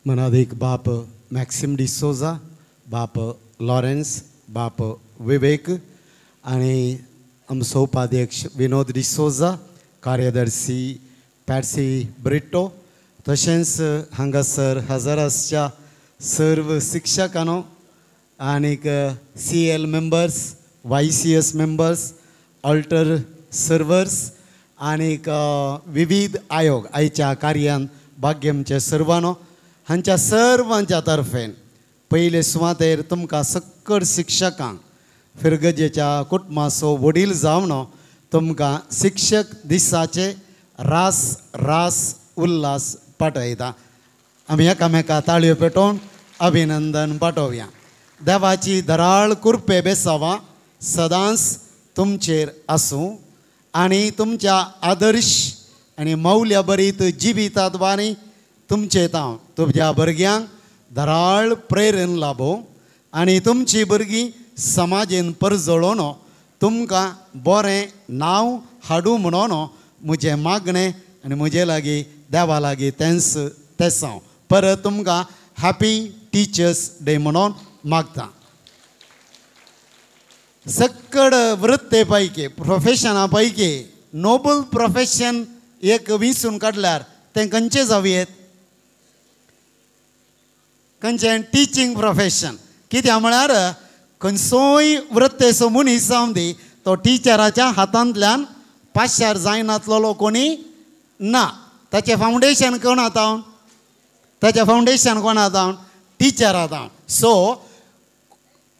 मनादीक बाप मॅक्सिम डिसोजा, बाप लॉरेन्स, बाप विवेक आनी आमचो उपाध्यक्ष विनोद डिसोजा, कार्यदर्शी पॅट्सी ब्रिटो, तशेंच हांगासर हजर आसच्या सर्व शिक्षकांनो आनीक C L members, Y C S members, altar servers आनीक विविध आयोग आयच्या कार्यान भाग्यमचे सर्वांनो हांच्या सर्वांच्या तर्फेन पयले सुवातेर तुमकां सक्कड शिक्षकांक फिरगजेच्या कुटुंबाचो वडील जावन तुमकां शिक्षक दिसाचे रास रास उल्हास पाठयता. आमी एकामेका ताळयो पेटोवन अभिनंदन पाठोवया. देवाची दराळ कृपे बेसावा सदांच तुमचेर आसूं आनी तुमच्या आदर्श आनी मौल्या बरीत जिविताद्वारे तुमचे तांव तुमच्या भुरग्यांक दराळ प्रेरण लाभो आनी तुमची भुरगीं समाजेन परजळोवन तुमकां बरें नांव हाडूं म्हणून म्हजें मागणें आनी म्हजे लागीं देवा लागीं तेंच तेसांव. परत तुमकां हॅपी टिचर्स डे म्हणून मागता. सक्कड वृत्ते पैकी प्रोफेशना पैकी नोबल प्रोफेशन एक विंचून काडल्यार तें खंयचें जावयेत? खंयचें? Teaching profession. कित्याक म्हळ्यार खंयचोय वृत्तेचो मनीस जावन दी तो टिचराच्या हातांतल्यान पाशार जायनातलो कोणी ना. ताचें फावंडेशन कोणा जावन? ताचें फावंडेशन कोणा जावन? टिचरा जावन. सो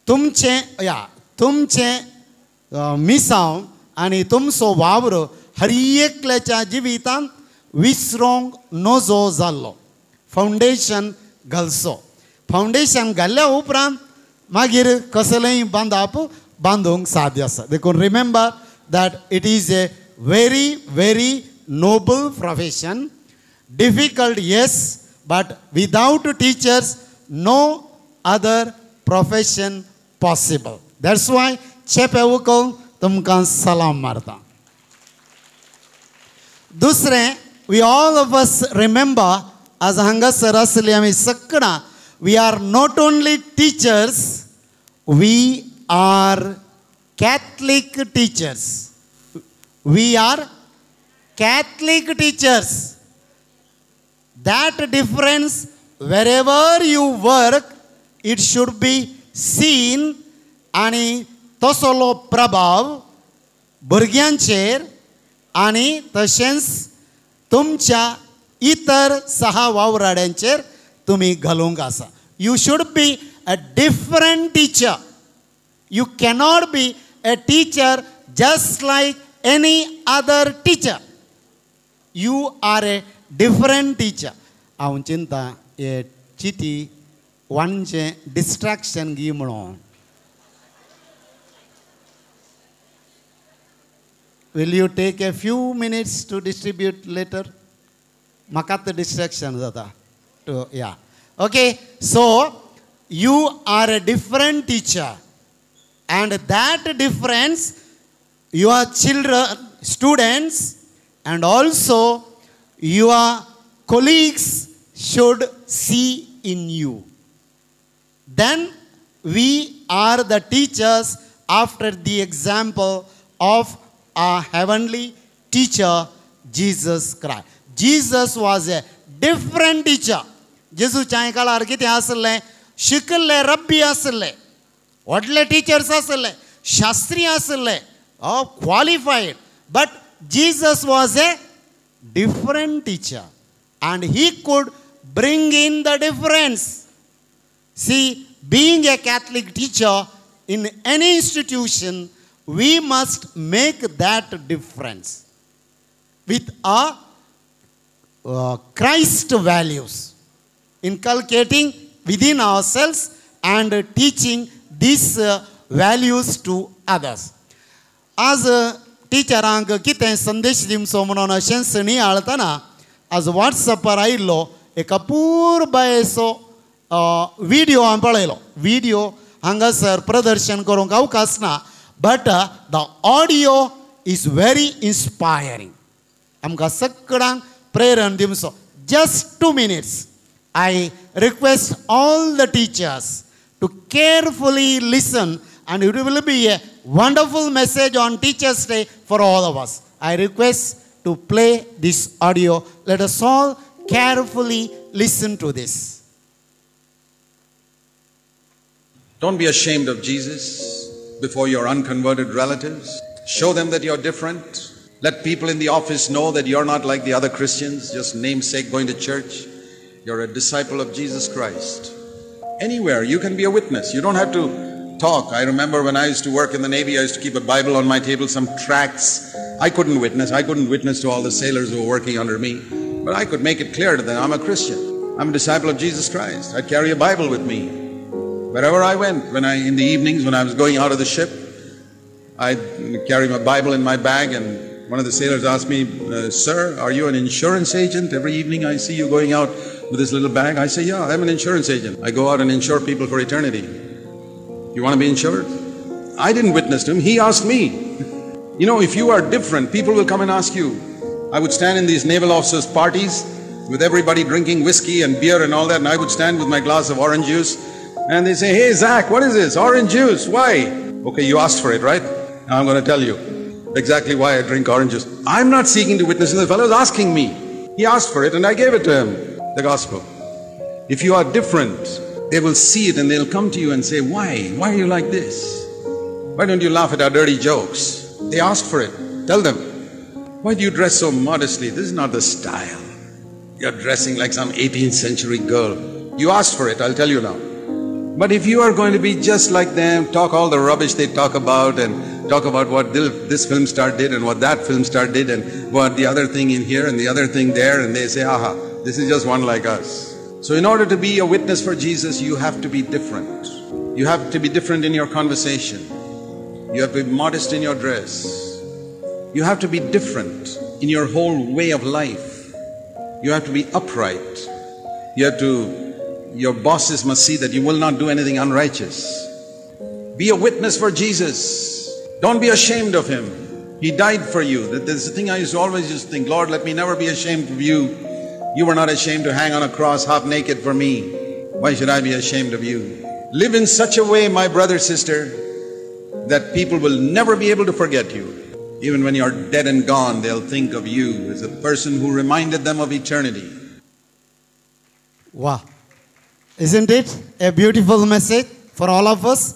तुमचें या तुमचें मिसांव आनी तुमचो वावर हर एकल्याच्या जिवितांत विसरोंक नजो जाल्लो. फावंडेशन घालचो. फावंडेशन घाल्ल्या उपरांत मागीर कसलेंय बांदप बांदूंक साध्य आसा. देखून remember that it is a very very noble profession. Difficult yes, but without teachers no other profession possible. That's why चेपे उकल तुमकां सलाम मारता. दुसरें, we all of us remember आज हांगासर आसली आमी सगळां, we are not only teachers, we are Catholic teachers. We are Catholic teachers. That difference, wherever you work, it should be seen. आनी तसलो प्रभाव भुरग्यांचेर आनी तशेंच तुमच्या इतर सहा वावराड्यांचेर तुमी घालूंक आसा. You should be a different teacher. You cannot be a teacher just like any other teacher. You are a different teacher. हांव चिंता हे चिती वांचें डिस्ट्रॅक्शन गी म्हणून. Will you take a few minutes to distribute later? म्हाका तर distraction जाता. To yeah okay. So you are a different teacher and that difference your children, students and also your colleagues should see in you. Then we are the teachers after the example of our heavenly teacher, Jesus Christ. Jesus was a different teacher. जेजूच्या काळार कितें आसलें? शिकल्ले रब्बी आसले, व्हडले teachers आसले, शास्त्री आसले, qualified. But Jesus was a different teacher and he could bring in the difference. See, being a Catholic teacher in any institution, we must make that difference with our Christ values, inculcating within ourselves and teaching these values to others. आज टिचरांक कितें संदेश दिवचो म्हणून अशेंच नियाळतना आज वॉट्सएपार आयिल्लो एक अपूर्बायेचो video हांवें पळयलो. विडियो हांगासर प्रदर्शन करूंक अवकाश ना, but the audio is very inspiring. आमकां सगळ्यांक प्रेरण दिवचो. Just 2 minutes. I request all the teachers to carefully listen, and it will be a wonderful message on Teachers' Day for all of us. I request to play this audio. Let us all carefully listen to this. Don't be ashamed of Jesus before your unconverted relatives. Show them that you're different. Let people in the office know that you're not like the other Christians, just namesake going to church. You're a disciple of Jesus Christ. Anywhere you can be a witness. You don't have to talk. I remember when I used to work in the Navy, I used to keep a Bible on my table, some tracts. I couldn't witness. I couldn't witness to all the sailors who were working under me. But I could make it clear to them, I'm a Christian. I'm a disciple of Jesus Christ. I'd carry a Bible with me. Wherever I went, in the evenings when I was going out of the ship, I'd carry my Bible in my bag, and one of the sailors asked me, "Sir, are you an insurance agent? Every evening I see you going out with this little bag." I say, "Yeah, I'm an insurance agent. I go out and insure people for eternity. You want to be insured?" I didn't witness to him. He asked me. You know, if you are different, people will come and ask you. I would stand in these naval officers' parties with everybody drinking whiskey and beer and all that, and I would stand with my glass of orange juice, and they say, "Hey, Zach, what is this? Orange juice. Why?" Okay, you asked for it, right? Now I'm going to tell you exactly why I drink orange juice. I'm not seeking to witness. The fellow is asking me. He asked for it and I gave it to him, the gospel. If you are different, they will see it and they'll come to you and say, "Why? Why are you like this? Why don't you laugh at our dirty jokes?" They asked for it. Tell them, "Why do you dress so modestly? This is not the style. You're dressing like some 18th century girl." You asked for it, I'll tell you now. But if you are going to be just like them, talk all the rubbish they talk about and talk about what this film star did and what that film star did and what the other thing in here and the other thing there, and they say, "Aha, this is just one like us." So in order to be a witness for Jesus, you have to be different. You have to be different in your conversation. You have to be modest in your dress. You have to be different in your whole way of life. You have to be upright. Your bosses must see that you will not do anything unrighteous. Be a witness for Jesus. Don't be ashamed of him. He died for you. That's the thing I used to always just think, "Lord, let me never be ashamed of you. You were not ashamed to hang on a cross half naked for me. Why should I be ashamed of you?" Live in such a way, my brother, sister, that people will never be able to forget you. Even when you're dead and gone, they'll think of you as a person who reminded them of eternity. Wow. Isn't it a beautiful message for all of us?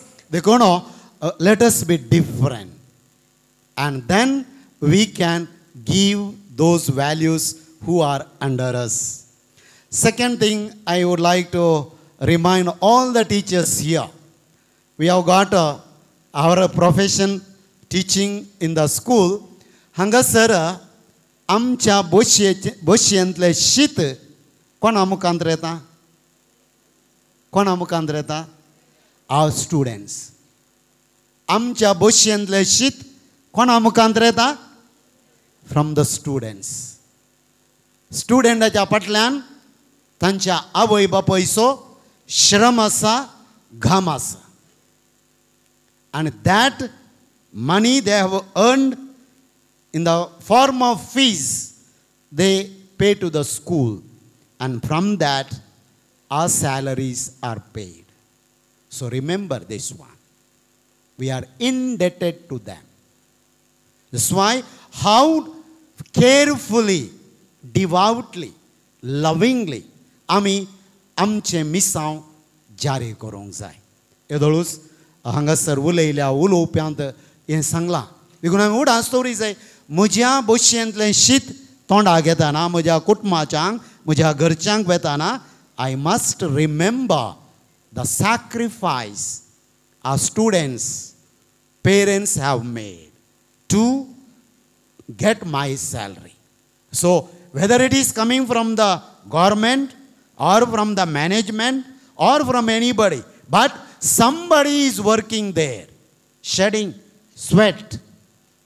Let us be different. And then we can give those values who are under us. Second thing I would like to remind all the teachers here. We have got our profession teaching in the school. Hangasar आमच्या बोशयेंतले शीत कोणा मुखांत येता? कोणा मुखांत येता? Our students. आमच्या बोशयेंतले शीत कोणा मुखांत येता? From the students. स्टुडंटाच्या फाटल्यान तांच्या आवय बापायचो श्रम आसा, घाम आसा. And that money they have earned in the form of fees, they pay to the school. And from that, our salaries are paid. So remember this one. We are indebted to them. That's why how carefully, devoutly, lovingly, आमी आमचें मिसांव जारी करूंक जाय. येदोळूच हांगासर उलयल्या उलोवप्यांत हें सांगलां. देखून हांवें उडास दवरी जाय. म्हज्या बोशयेंतलें शीत तोंडाक येताना, म्हज्या कुटुंबाच्यांक, म्हज्या घरच्यांक वेताना, I must remember the sacrifice our students, parents have made to get my salary. So whether it is coming from the government or from the management or from anybody, but somebody is working there, shedding sweat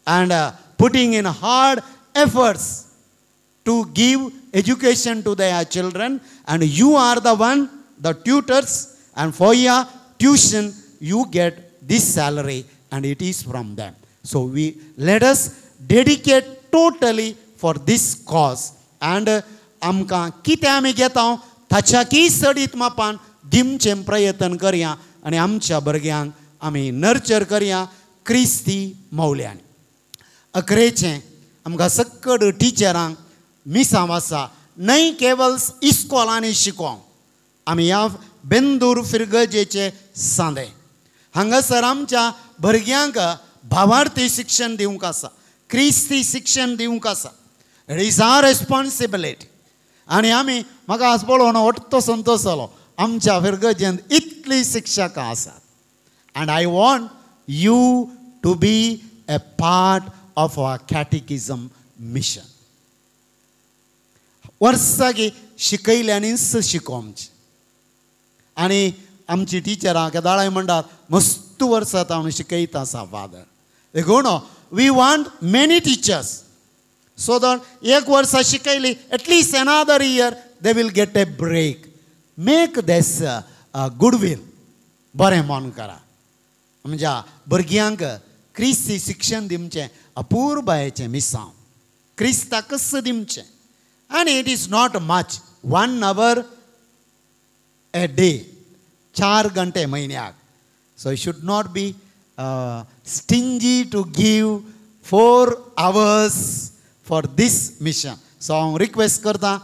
and putting in hard efforts to give education to their children, and you are the one, the tutors, and for your tuition you get this salary, and it is from them. So we let us dedicate totally for this cause. And आमकां कितें आमी घेता ताच्याकी चडीत मापान दिवचें प्रयत्न करया आनी आमच्या भुरग्यांक आमी नर्चर करया क्रिस्ती मौल्यांनी. अकरेचें आमकां सक्कड टिचरांक मिसांव आसा न्हय केवल इस्कॉलांनी शिकोवंक. आमी ह्या बेंदूर फिरगजेचे सांदे हांगासर आमच्या भुरग्यांक भावार्थी शिक्षण दिवंक आसा, क्रिस्ती शिक्षण दिवंक आसा. It is our responsibility. आनी आमी म्हाका आज पळोवन वट्टो संतोश जालो आमच्या फिरगजेंत इतलीं शिक्षकां आसात. And I want you to be a part of our catechism mission. वर्साकी शिकयल्यांनीच शिकोवचें. आनी आमची टिचरां केदाळाय म्हणटात मस्त वर्सां हांव शिकयता आसा फादर. देखून we want many teachers so that एक वर्सां शिकयली at least another year they will get a break. Make this goodwill. बरें मन करा आमच्या भुरग्यांक क्रिस्ती शिक्षण दिवचें अपुरबायेचें मिसांव क्रिस्ताकच दिवचें. आनी it is not much, 1 hour a day, 4 घंटे म्हयन्याक. So you should not be stingy to give 4 hours for this mission. So हांव रिक्वेस्ट करता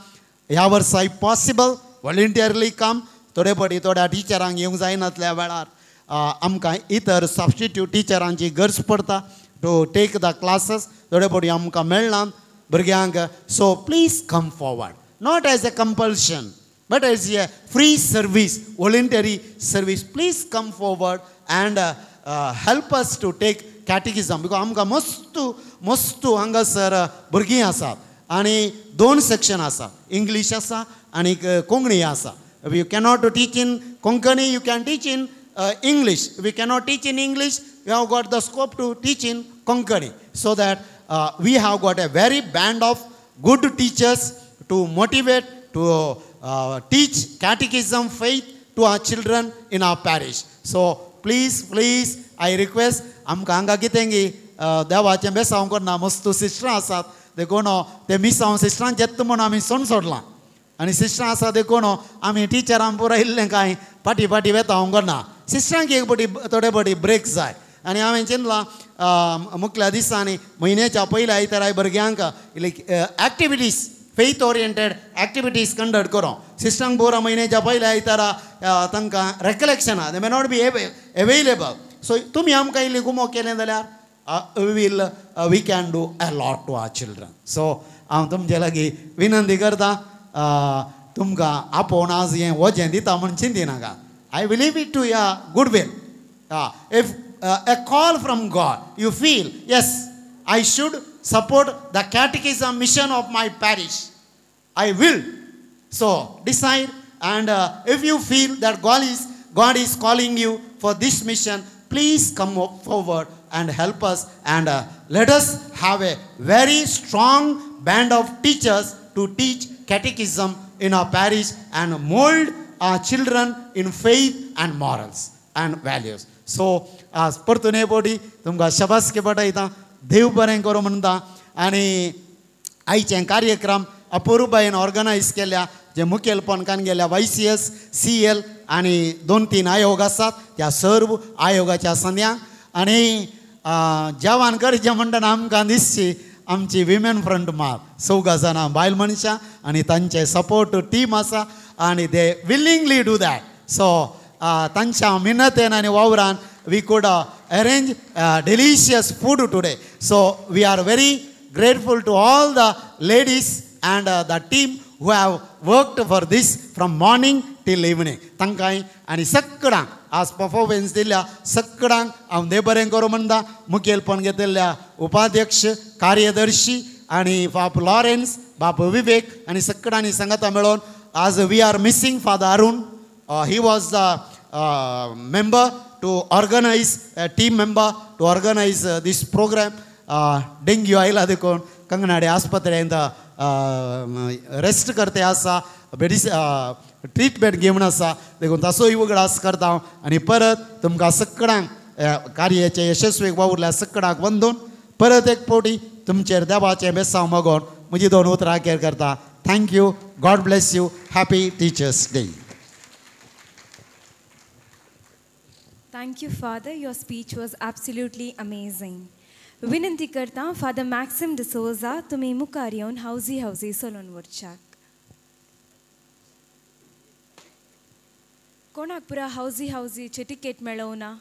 ह्या वर्सा if possible व्हॉलंटियरली काम. थोडे फावटी थोड्या टिचरांक येवंक जायनातल्या वेळार आमकां इतर सबस्टिट्यूट टिचरांची गरज पडटा टू टेक the classes. थोडे फावटी आमकां मेळना भुरग्यांक. So please come forward, not as a compulsion but as a free service, voluntary service. Please come forward and help us to take catechism. Because आमकां मस्तू मस्तू हांगासर भुरगीं आसात आनी 2 सेक्शन आसा, इंग्लीश आसा आनी कोंकणी आसा. If you cannot teach in Konkani, you can teach in English. If you cannot teach in English, you have got the scope to teach in Konkani. So that we have got a very band of good teachers to motivate, to teach catechism, faith to our children in our parish. So please, please, I request, आमकां हांगा कितें देवाचें बेसांव करना मस्तू सिस्टरां आसात देखून ते मिसांव सिस्टरांचें येता म्हूण आमी सोण सोडलां. आनी सिस्टरां आसा देखून आमी टिचरां पुरायिल्लें कांय फाटीं फाटीं वेता हांव करना. सिस्टरांक एक फावटी थोडे फावटी ब्रेक जाय. आनी हांवें चिंतलां मुखल्या दिसांनी म्हयन्याच्या पयल्या आयतारा भुरग्यांक activities, faith oriented activities conduct करूं. सिस्टरांक पुरा म्हयन्याच्या पयल्या आयतारा तांकां रेकलेक्शनां, they may not be available. So तुमी आमकां इल्ली गुमो केलें जाल्यार we can do a lot to our children. So हांव तुमचे लागीं विनंती करता तुमकां आपोवन आज हें वजें दिता म्हूण चिंतिनाका. I will leave it to your good will. If a call from God, you feel yes I should support the catechism mission of my parish, I will. So decide, and if you feel that God is calling you for this mission, please come forward and help us, and let us have a very strong band of teachers to teach catechism in our parish and mold our children in faith and morals and values. So आज परतून हे फावटी तुमकां शाबासकी पटयता, देव बरें करूं म्हणटा. आनी आयचें कार्यक्रम अपुरबायेन ऑर्गनायज केल्या जे मुखेलपण कान गेल्या YCS, CL आनी 2-3 आयोग आसात त्या सर्व आयोगाच्या संद्यांक. आनी जेवण करचें म्हणटना आमकां दिसची आमची विमेन फ्रंट मार 4 जाणां बायल मनशां आनी तांचे सपोर्ट टीम आसा आनी they willingly do that. So तांच्या मिनतेन आनी वावरान we could arrange delicious food today. So we are very grateful to all the ladies and the team who have worked for this from morning till evening. तांकांय आनी सगळ्यांक आज performance दिल्या सगळ्यांक हांव देव बरें करूं म्हणटा. मुखेलपण घेतिल्ल्या उपाध्यक्ष, कार्यदर्शी आनी बाप लॉरेन्स, बाप विवेक आनी सगळ्यांनी सांगाता मेळोवन आज we are missing father Arun. He was the member to organize, team member to organize this program. Dengue आयला देखून कंगनाडे आस्पत्रेंत रेस्ट करते आसा, ट्रिटमेंट घेवन आसा देखून ताचोय उगडास करता हांव. आनी परत तुमकां सगळ्यांक कार्याचे यशस्वी वावुरल्या सगळ्यांक वंदून परत एक फावटी तुमचेर देवाचें बेसांव मागोवन म्हजी 2 उतरां अखेर करता. Thank you. God bless you. Happy teachers day. Thank you, Father. Your speech was absolutely amazing. विनंती करता फादर मॅक्सिम डिसोजा तुमी मुखार येवन हावजी हावजी सोलोन वरच्याक. कोणाक पुरा हावजी हावजीचे तिकेट मेळोवना?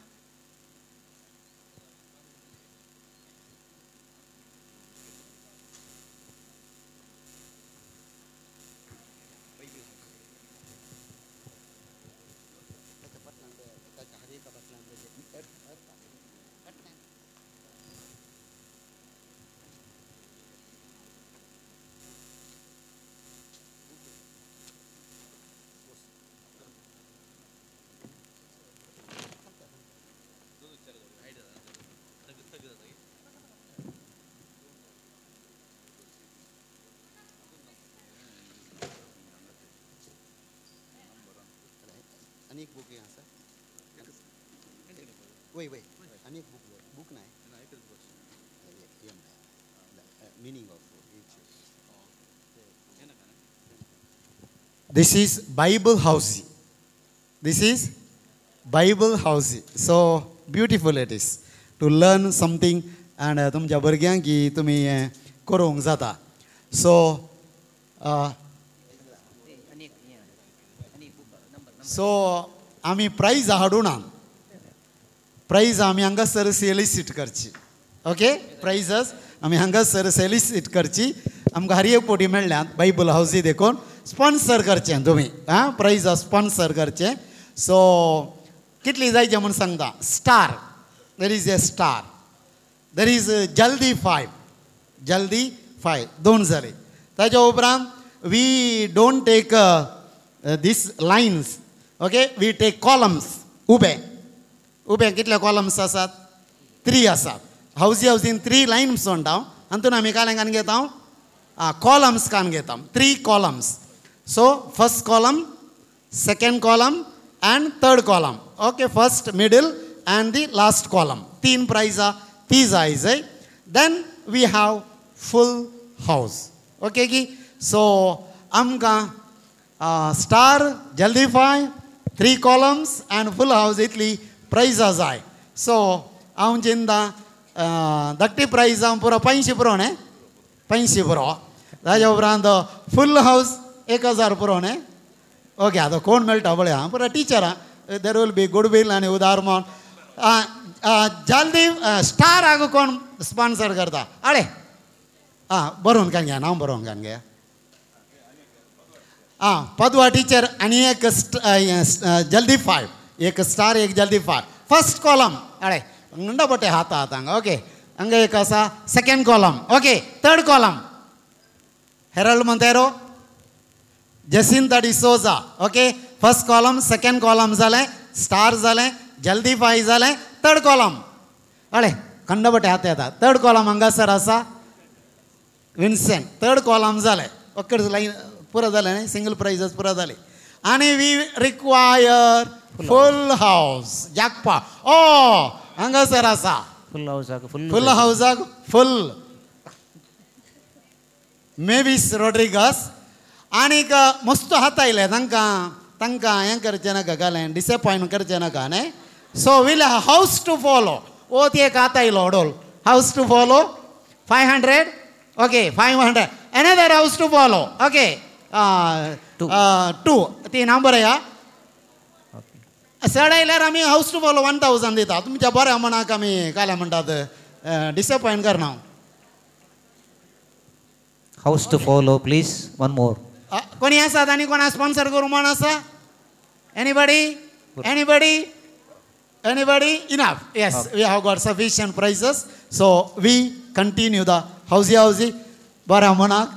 अनेक बुक आसा. वय वय अनेक बुक बुक नाही meaning of each. This is Bible house. This is Bible house. So beautiful it is to learn something and तुमच्या भुरग्यांक की तुमी करूंक जाता. सो सो आमी प्रायज हाडूना. प्रायज आमी हांगासर सेलिसीट करची. ओके, प्रायजस आमी हांगासर सेलिसीट करची. आमकां हर एक पटी मेळ्ळ्यात बायबल हावजी देखून स्पॉन्सर करचें तुमी. आं, प्रायज स्पॉन्सर करचें. सो कितली जायचे म्हूण सांगता. Star, there is a star, there is जल्दी फायव, जल्दी फायव दोन जाले. ताच्या उपरांत we don't take this lines. Okay, we take columns. उबे उबे कितले कॉलम्स आसात? 3 आसात. हावजी हावजीन 3 लायन्स म्हणटा हांव. हातून आमी कांय कान घेता हांव कॉलम्स कान घेता. 3 columns. So first column, second column and third column. Okay, first, middle and the last column. 3 प्रायजां ती जाय जाय. Then we have full house. Okay की सो आमकां स्टार जल्दी 5, 3 कॉलम्स अँड फूल हावस इतली प्रायजां जाय. सो हांव चिंता धाकटी प्रायजां पुरो 500 पुरो न्ही, 500 पुरो. ताज्या उपरांत फूल हावस 1000 पुरो न्ही. ओके, आतां कोण मेळटा पळय. हांव पुरो टिचर आं. There will be goodwill आनी उदार म्हण जल्दी स्टाराक कोण स्पॉन्सर करता. आळे आं बरोवन कान घे, नांव बरोवन कान घे. आं, पदवा टिचर आनी एक जल्दी 5, एक स्टार एक जल्दी 5. First column. आळे हांगा बटे हात आहात हांगा. ओके, हांगा एक आसा second column. Okay, third column Harold Monteiro, Jacinta D'Souza. Okay, first column second column जालें, स्टार जालें, जल्दी 5 जालें, थर्ड कॉलम. आळे खंडबटे हात येता. थर्ड कॉलम हांगासर आसा विन्सेंट. थर्ड कॉलम जालें. ओके, लायन पुरो जालें न्ही, सिंगल प्रायजस पुरो जाली. आनी we require full house jackpot. ओ हांगासर आसा फूल हावसाक, फूल हावसाक फूल मेवीस रोड्रिगस. आनीक मस्त हात आयले तांकां. तांकां हें करचें नाका, घालें डिसएपॉयंट करचें नाका न्ही. So we'll house to follow. ओ ती एक हात आयलो ओडोल. House to follow 500. Okay, 500. Another house to follow. Okay, 2 ती नंबर या चड आयल्यार आमी हावस टू फॉलो 1000 दिता. तुमच्या बऱ्या मनाक आमी काल्या म्हणटात डिसएपॉयंट करना. House to follow please, one more. कोणी आसात आनी कोणा स्पॉन्सर करूं म्हण आसा? Anybody? Anybody? Anybody? Enough. Yes, we have got sufficient prizes. So we continue the हावजी हावजी. बऱ्या मनाक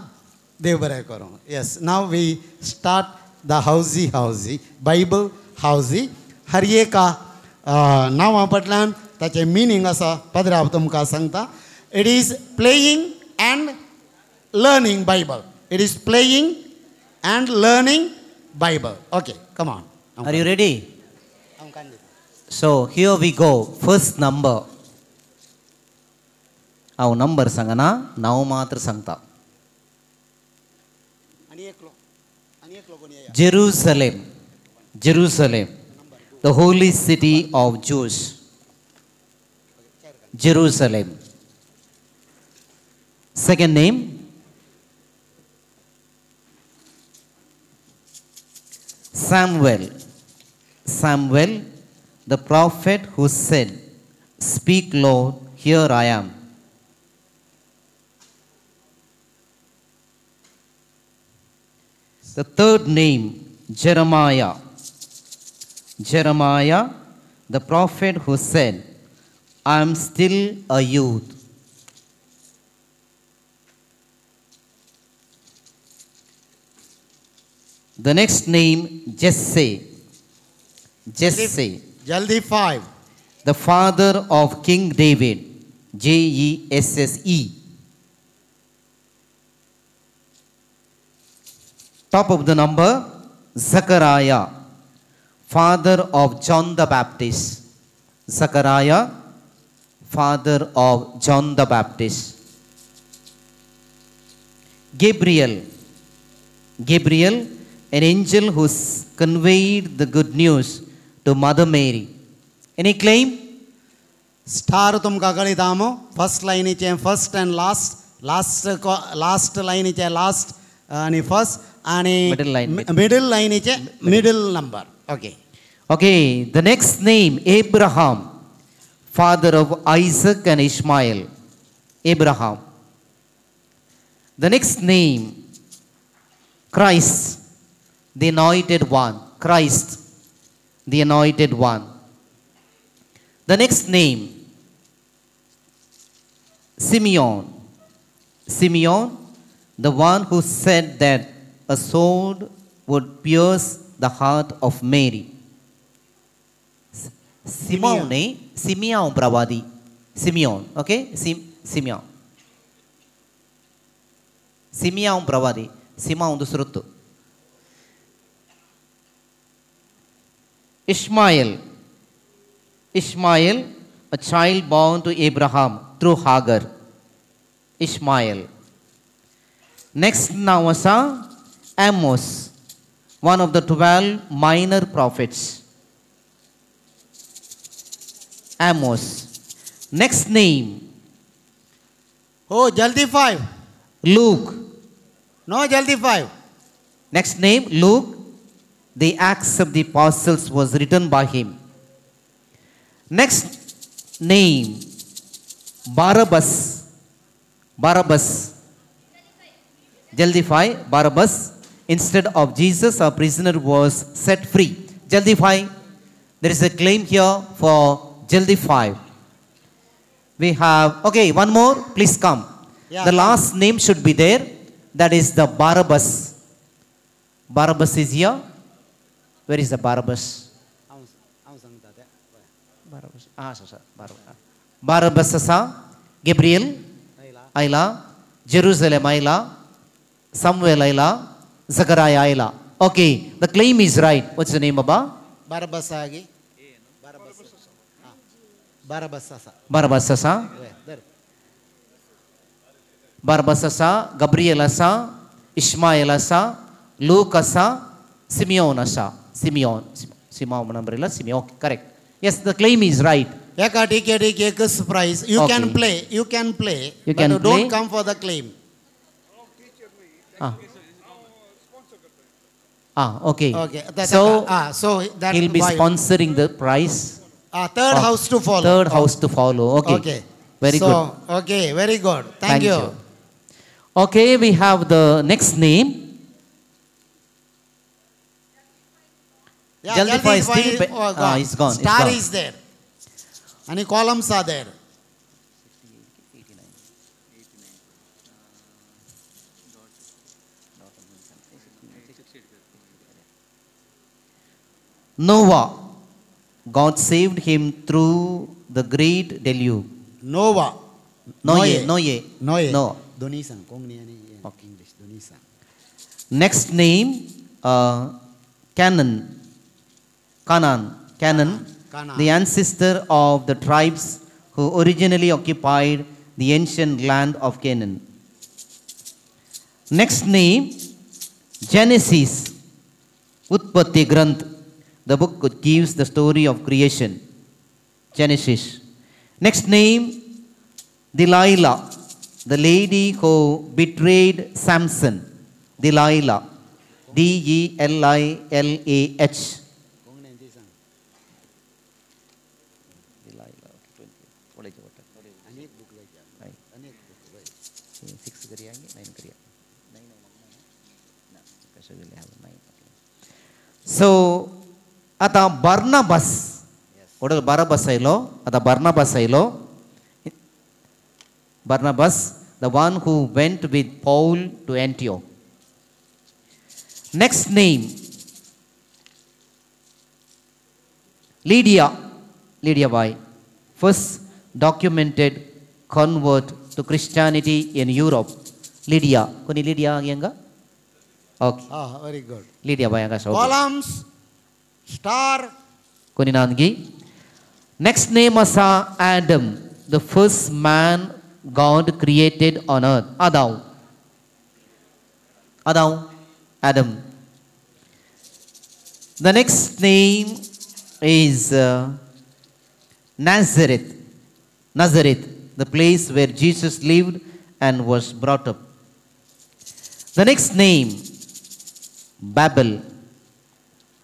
देव बरें करूं. Yes, now we start the हावजी हावजी, बायबल हावजी. हर एका नांवा फाटल्यान ताचें मिनींग आसा. पाद्रे हांव तुमकां सांगता. It is playing and learning Bible. It is playing and learning Bible. Okay, come on. Are you ready? So here we go. First number. हांव नंबर सांगना, नांव मात्र सांगता. आनी Jerusalem. Jerusalem, the holy city of Jews. Jerusalem. Second name, Samuel. Samuel, the prophet who said, "Speak, Lord, here I am." The third name, Jeremiah. Jeremiah, the prophet who said, "I am still a youth." The next name, Jesse. Jesse. Jaldi 5. The father of King David. J-E-S-S-E. Top of the number, Zechariah, father of John the Baptist. Zechariah, father of John the Baptist. Gabriel. Gabriel, an angel who conveyed the good news to Mother Mary. Any claim? Star तुमकां कळयता हांव. First लायनीचें first and last, last last लायनीचें last आनी first आनी middle लायनीचें middle number. Okay. Okay, the next name, Abraham, father of Isaac and Ishmael. Abraham. The next name, Christ, the anointed one. Christ, the anointed one. The next name, Simeon. Simeon, the one who said that a sword would pierce the heart of Mary. Simeon, Simeon Pravadi. Simeon, okay? Simeon. Simeon Pravadi. Simeon दुसरो. Ishmael. Ishmael, a child born to Abraham through Hagar. Ishmael. Next now asa Amos, one of the 12 minor prophets. Amos. Next name. Oh, Jaldi 5. Luke. No, Jaldi 5. Next name, Luke. The Acts of the Apostles was written by him. Next name, Barabbas. Barabbas. Jaldi 5, Barabbas. Instead of Jesus, a prisoner was set free. Jaldi 5. There is a claim here for Jaldi 5. We have, okay, one more, please come. Yeah, the last name should be there. That is the Barabbas. Barabbas is here. Where is the Barabbas? Barabbas. Ah, sir, Barabbas. Barabbas asa, Gabriel, Ayla, Jerusalem Ayla, Samuel Ayla, Zechariah Ayla. Okay, the claim is right. What's the name, Baba? Barabbas agi. Barabbas. Barabbas asa. Barabbas asa. Barabbas asa, Gabriel asa, Ishmael asa, Luke asa, Simeon asa. Simeon. Simeon umbrella, Simeon. Okay, correct. Yes, the claim is right. Eka ticket ek surprise. You okay. can play. You can play. You can but play. Don't come for the claim. Ah. Ah, okay. Okay. So, so that he'll be sponsoring the prize. Third house to follow. Third house to follow. Okay. Okay. Very good. Okay, very good. Thank you. Okay, we have the next name. Yeah, Jaldi 5 is still, oh, it's gone. Star it's gone. Is there. Any columns are there. Noah. God saved him through the great deluge. Noah. Noe. Noe. Noe. No. Donisan. Okay. English. Donisan. Next name, Canaan. Canaan. Canaan. Canaan. The ancestor of the tribes who originally occupied the ancient land of Canaan. Next name, Genesis. Utpatti Granth, the book gives the story of creation, Genesis. Next name, Delilah, the lady who betrayed Samson. Delilah, D-E-L-I-L-A-H. So, आता Barnabas, Barnabas आयलो, आता Barnabas आयलो. Barnabas, the one who went with Paul to Antioch. Next name, Lydia, Lydia Bai, first documented convert to Christianity in Europe. Lydia, koni Lydia yanga? Okay. Ah, very good. Lydia Bai yanga. Columns, star. Koni nangi. Next name asa Adam, the first man God created on earth. Adam. Adam. Adam. The next name is Nazareth. Nazareth, the place where Jesus lived and was brought up. The next name, Babel.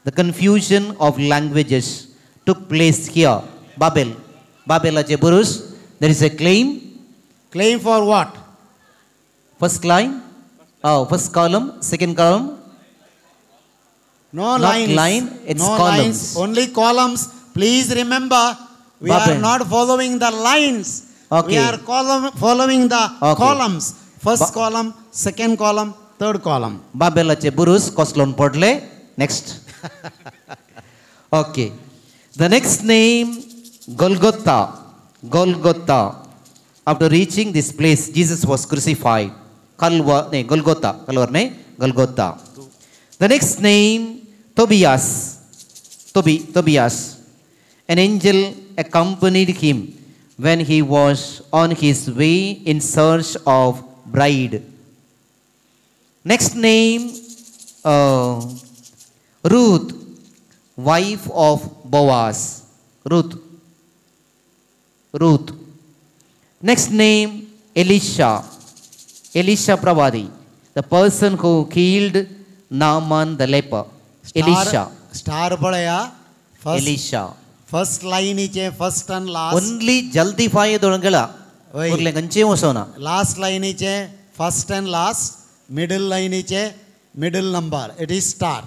The confusion of languages took place here. Babel. Babel Ajeburus. There is a claim. Claim for what? First line. Oh, first column, second column. No not lines. Line, it's no columns. Lines, only columns. Please remember, we Babel. Are not following the lines. Okay. We are following the columns. First column, second column, third column. Babel Ajeburus, Koslon Podle. Next. Okay. The next name, Golgotha. Golgotha. After reaching this place, Jesus was crucified. Golgotha. Golgotha. The next name, Tobias. Tobias. An angel accompanied him when he was on his way in search of bride. Next name, Ruth, wife of Boaz. Ruth. Ruth. Next name, Elisha. Elisha Pravadi, the person who killed Naaman the leper. Elisha. Star palaya. First, Elisha. First line iche, first and last. Only jaldi faye dorangala. Urle ganche osona. Last line iche, first and last. Middle line iche, middle number. It is star.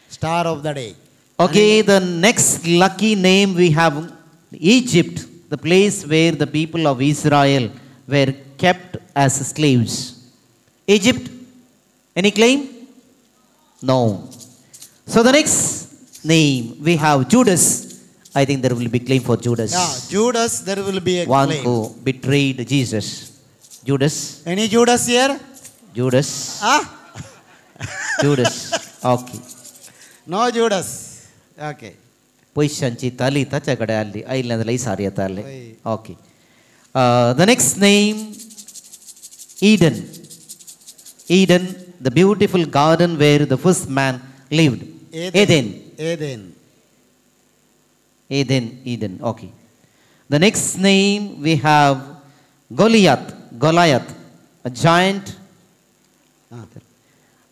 Star of the day. Okay, the next lucky name we have, Egypt, the place where the people of Israel were kept as slaves. Egypt, any claim? No. So the next name we have Judas. I think there will be claim for Judas. Yeah, Judas, there will be a one claim. Who betrayed Jesus. Judas. Any Judas here? Judas. Ah? Judas. Okay. No Judas. Okay. पयशांची ताली ताच्या कडेन आसली, आयिल्लें जाल्यार सारी येताले. Okay. The next name, Eden. Eden, the beautiful garden where the first man lived. Eden. Eden. Eden, Eden. Okay. The next name we have Goliath. Goliath, a giant,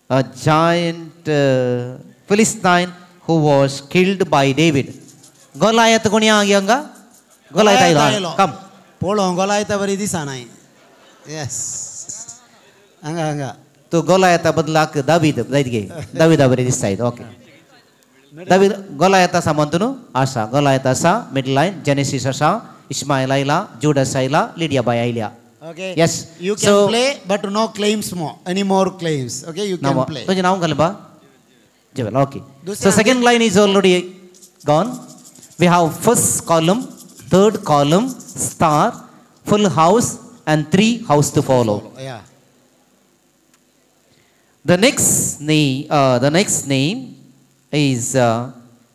a giant Philistine who was killed by David. Goliath koni agyanga? Goliath ailo. Come. Polo Goliath bari disana. Yes. Anga anga. To Goliath badlak David daidge. David bari this side. Okay. David Goliath samantunu asa. Goliath asa middle line Genesis asa Ishmael aila Judas aila Lydia by ailia. Okay. Yes. You can play, but no claims more. Any more claims? Okay, you can play. So now galba. Okay. So second line is already gone. We have first column, third column, star, full house, and three house to follow. Yeah. The next name is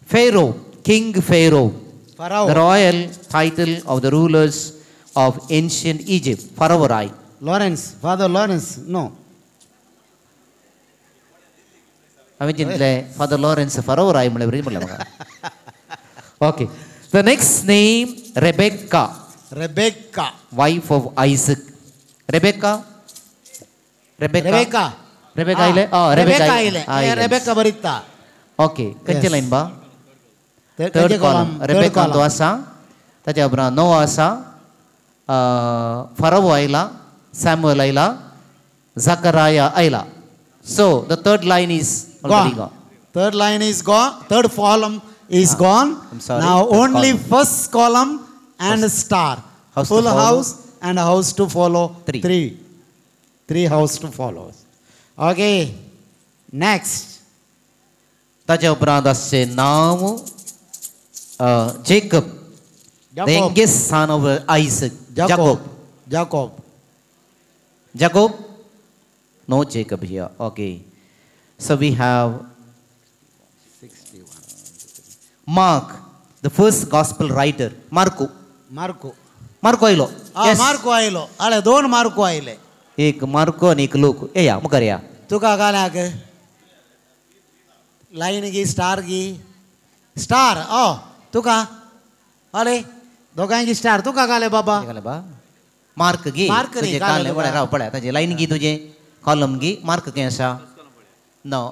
Pharaoh, King Pharaoh. Pharaoh. The royal title of the rulers of ancient Egypt. Pharaoh. Lawrence, Father Lawrence, no. हांवें चिंतलें father Lawrence फरोवर I म्हणलें बरी म्हणलें म्हाका. Okay, the next name Rebecca. Rebecca, wife of Isaac. Rebecca, Rebecca, Rebecca, Rebecca आयले. Rebecca आयले, Rebecca बरिता. Okay, खंयचे line बा? Third column. रेबेका तो आसा, ताच्या उपरांत नोआ आसा, फरोवो आयला, सॅम्युअल आयला, Zachariah आयला. So the third line is already gone. Third line is gone. Third column is gone. I'm sorry. Now only column. First column and first. Star. House full house and house to follow. Three. Three house to follow. Okay. Next. ताच्या उपरांत आसचें नांव Jacob. The youngest son of Isaac. Jacob. Jacob. Jacob? No Jacob here. Okay. So we have 61. Mark, the first gospel writer. Marco. Marco. Marco आयलो. Yes. Marco आयलो. अरे दोन Marco आयले. एक मार्को आणि एक लोक. ए या मुखार या. तुका घाल्याक लायन गी स्टार गी स्टार. ओ तुका अरे दोगांयगी स्टार. तुका घाले बाबा. घाले बा. मार्क गी. मार्क न्ही घाले. पळय राव पळय ताजे लायन गी तुजें कॉलम गी मार्क खंय आसा? नो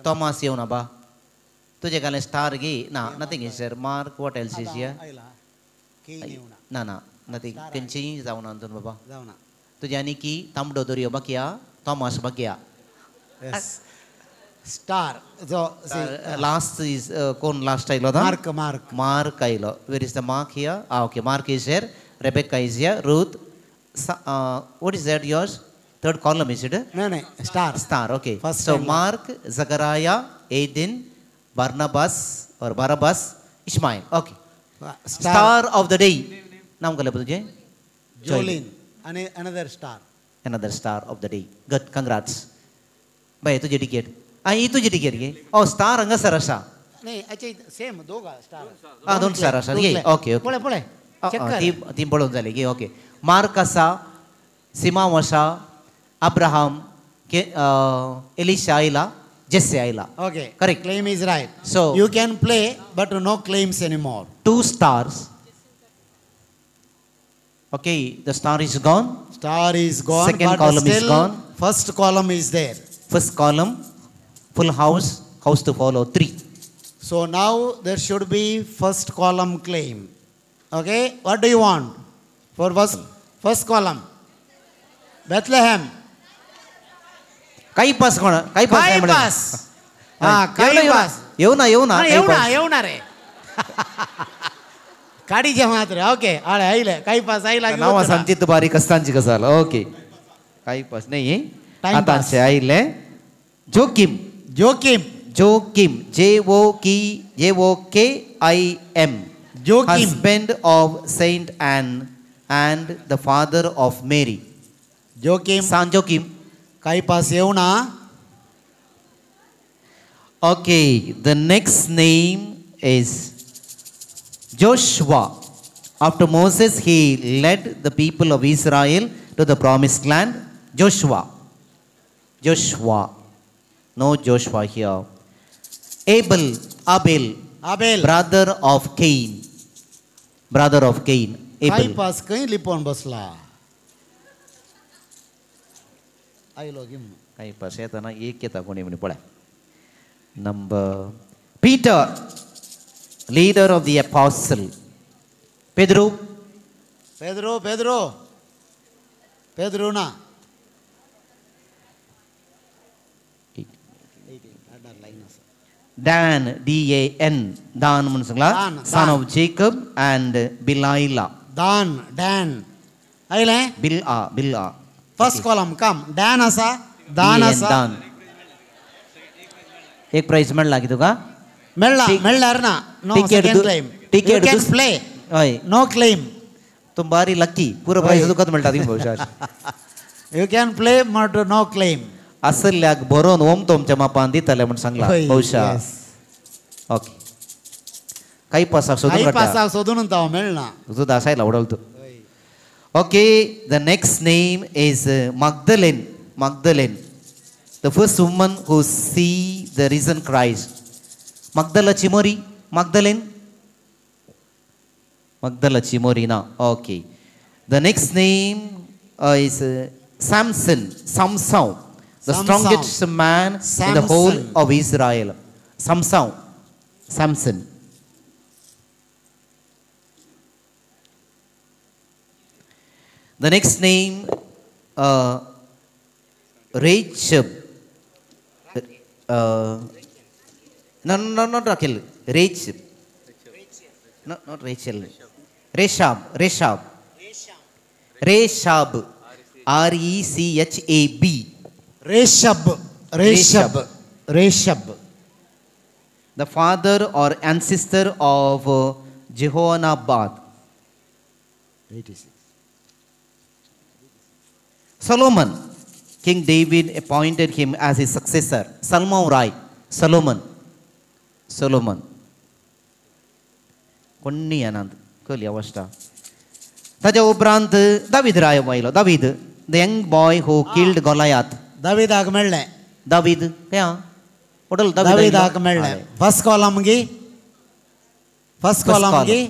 थॉमस येवना बा. तुजें घालें स्टार गी ना. Nothing is sir. Mark what else is here? ना ना नथींग. खंयचीय जावना अंतून बाबा. तुजें आनी की तांबडो दर्यो बाकी आ, थॉमस बाकी आ. स्टार लास्ट is कोण लास्ट आयलो? मार्क. मार्क मार्क आयलो. Where is the Mark here? Ah okay, Mark is here, Rebecca is here, Ruth. What is that yours? Third column is it? No, no, star. Star, okay. First so Mark, Zachariah, Aiden, Barnabas or Barabbas, Ishmael. Okay. Star, star of the day. नाम काय तुझे? Jolene. Another star. Another star of the day. Good, congrats. Bye, तुझे ticket. Ah, ही तुझे ticket घे. Oh, star हंगासर आसा. नाही, अच्छा same दोघा स्टार. Ah, दोन स्टार आसा. घे. Okay, okay. पळय पळय. ती पळोवन जाली. घे, ओके. मार्क आसा, सिमांव आसा, अब्राहम, एलिशा आयला, जेसे आयला. Okay, correct. Claim is right. So you can play but no claims anymore. 2 stars. Okay, the star is gone. Star is gone. Second column is gone. First column is there. First column, full house, house to follow, 3. So now there should be first column claim. Okay, what do you want for first column? Bethlehem. Caiaphas कोण? कायपास. हा कायपास. येऊ ना येऊ ना येऊ ना येऊ ना रे. काडीचे मात्र. ओके, आळे आयले कायपास आयला. नाव सांगची बारीक असतांची गजाल. ओके, कायपास नाही आतांचे आयले. Joachim. Joachim. Joachim, J O K I M. Joachim. Husband of Saint Anne and the father of Mary. Joachim. San Joachim. Caiaphas येऊ ना. Okay, the next name is Joshua. After Moses, he led the people of Israel to the promised land. Joshua. Joshua. No Joshua here. Abel. Abel. Abel. Brother of Cain. Brother of Cain. Abel. Caiaphas खंय लिपोवन बसला? आयलो गी. कायपास येताना एक येता कोणी म्हणी पळय. Number Peter, leader of the apostle. Pedro. Pedro, Pedro. Pedro ना. Dan, D-A-N, Dan म्हणून सांगला. Son of Jacob and Bilhah. Dan, Dan. आयले? Bilhah, Bilhah. First column, come. Dan आसा, Dan आसा. Dan. एक प्राइज मेळ्ळा की तुका? मेळ्ळा, मेळ्ळार ना. No second claim. Ticket you can play. हय. No claim. तूं बारी लकी. पुरो प्राइज तुकाच मेळटा ती भविष्यात. You can play but no claim. असल्याक बरोवन ओम तुमच्या मापान दितले म्हण सांगला ಬಹುಶಃ. ओके, कायपासाक सोदून कायपासाक सोदून तो मेळना. तुझं असायला उडवतो. Okay, the next name is Magdalene. Magdalene. The first woman who see the risen Christ. Magdala Chimori, Magdalene? Magdala Chimori na. Okay. The next name is Samson, Samson, the strongest man in the whole of Israel. Samson, Samson. The next name, Rachel. No, no, not Rachel. Rachel. No, not Rachel. Reshab. Reshab. Reshab. R-E-C-H-A-B. Reshab. Reshab. Reshab. The father or ancestor of Jehonabat. 86. Solomon. King David appointed him as his successor. Salmon Rai. Solomon. Solomon. Konni Anand. Koli avastha. ताच्या उपरांत दावीद राय आयलो. David, the young boy who killed Goliath. दावीदाक मेळ्ळें. दावीद खंय hotel दावीदाक मेळ्ळें. First column गी, first column गी.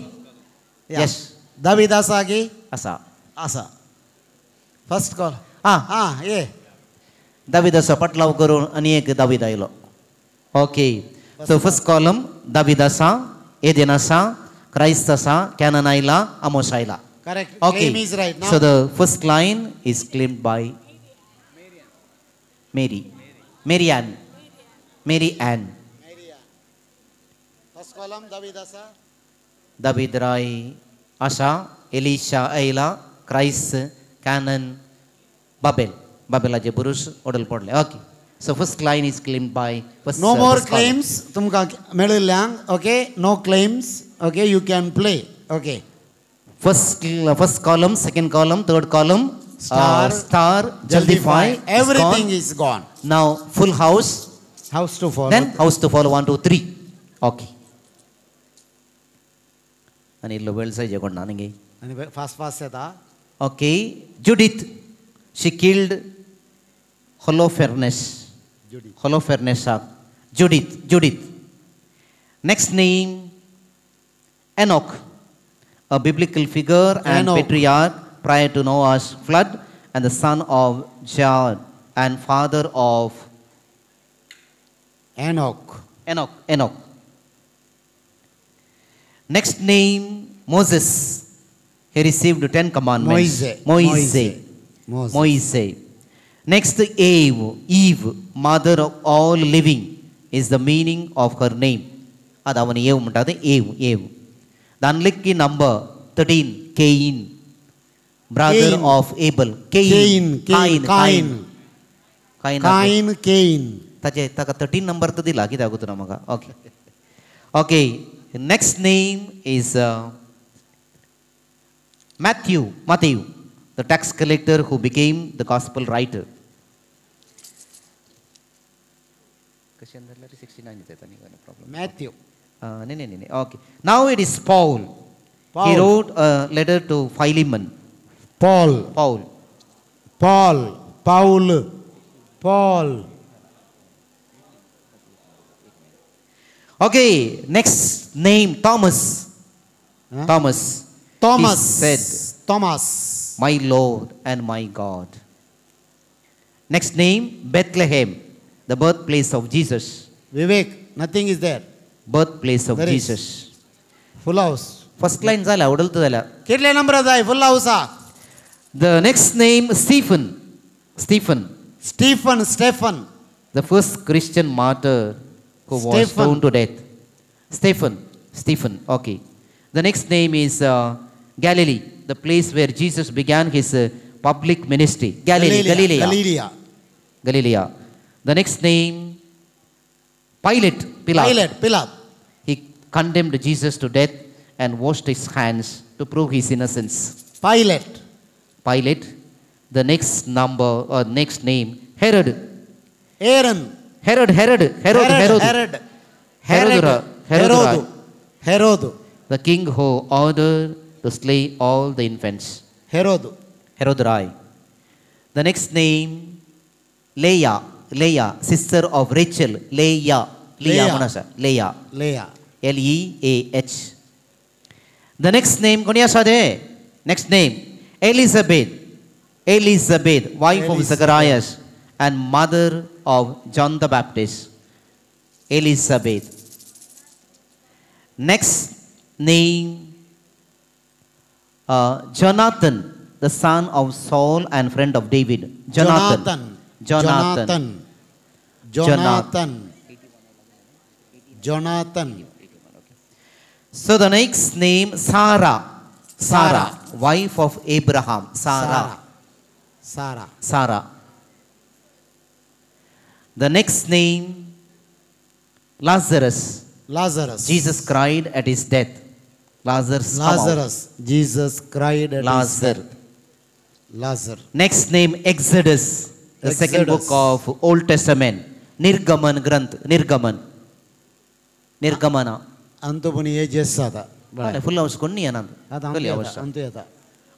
S, David आसा गी? आसा आसा. फर्स्ट कॉल आं आं ये दावीदाचो पटलाव करून आनी एक दावीद आयलो. Okay, so first column David आसा, एदेन आसा, क्रायस्त आसा, कॅनन आयला, आमोस आयला. Correct. Okay. Claim is right now. So the first line is claimed by Mary. Mary Ann. Mary Ann. First column David asa. David Rai Asha, Elisha Aila, Christ, Canaan, Babel. Babel aje purush odal podle. Okay. So first line is claimed by first. No more claims. Tumka melillang. Okay. No claims. Okay. You can play. Okay. First column, second column, third column, star, star, Jaldify, everything is gone. Now full house, house to follow. Then house to follow 1, 2, 3. Okay. And illo well size konda nange. And fast fast yeta. Okay, Judith, she killed Holofernes. Judith. Holofernes. Judith, Judith. Next name, Enoch. A biblical figure and Enoch. Patriarch prior to Noah's flood, and the son of Jared and father of Enoch. Enoch. Enoch. Next name, Moses. He received 10 commandments. Moise. Moise. Moses. Moise. Next, Eve. Eve, mother of all living, is the meaning of her name. Adavani Eve muntade Eve. Eve. The unlucky number 13, Cain, brother Cain. Of Abel. Cain. Cain, Cain, Cain, Cain. Cain, Cain. Tache, taka 13 number to dila, kita gutu namaga. Okay. Okay. Next name is Matthew, Matthew, the tax collector who became the gospel writer. 69 problem. Matthew. No, no, no, no. Okay. Now it is Paul. Paul. He wrote a letter to Philemon. Paul. Paul. Paul. Paul. Paul. Okay. Next name, Thomas. Huh? Thomas. Thomas. He said, Thomas, my Lord and my God. Next name, Bethlehem, the birthplace of Jesus. Vivek, nothing is there. Birthplace of there Jesus. Is. Full house. First line zala, odaltu zala. Ketle number adai, full house ah. The next name, Stephen. Stephen. Stephen, Stephen. The first Christian martyr who was stoned to death. Stephen. Stephen, okay. The next name is Galilee, the place where Jesus began his public ministry. Galilee, Galilee. Galilee. Galilee. The next name, Pilate. Pilate. Pilate, Pilate. He condemned Jesus to death and washed his hands to prove his innocence. Pilate. Pilate. The next number or next name, Herod. Aaron. Herod, Herod, Herod, Herod, Herod. Herod. Herod. Herod. Herod. Herod. The king who ordered to slay all the infants. Herod. Herod Rai. The next name, Leah. Leah, sister of Rachel. Leah, Leah म्हणून आसा. Leah, Leah, L E A H. The next name कोणी आसा ते? Next name Elizabeth, Elizabeth, wife of Zacharias and mother of John the Baptist. Elizabeth. Next name Jonathan, the son of Saul and friend of David. Jonathan. Jonathan. Jonathan. Jonathan. So the next name Sarah. Sarah, wife of Abraham. Sarah. Sarah. Sarah. The next name Lazarus. Lazarus. Jesus cried at his death. Lazarus. Lazarus. Jesus cried at Lazar. his death. Lazarus. Next name Exodus, the second book of Old Testament. Nirgaman Granth. Nirgaman. Nirgamana. Antupuni ages आता. Full house कोणी येणार. अंतु येता.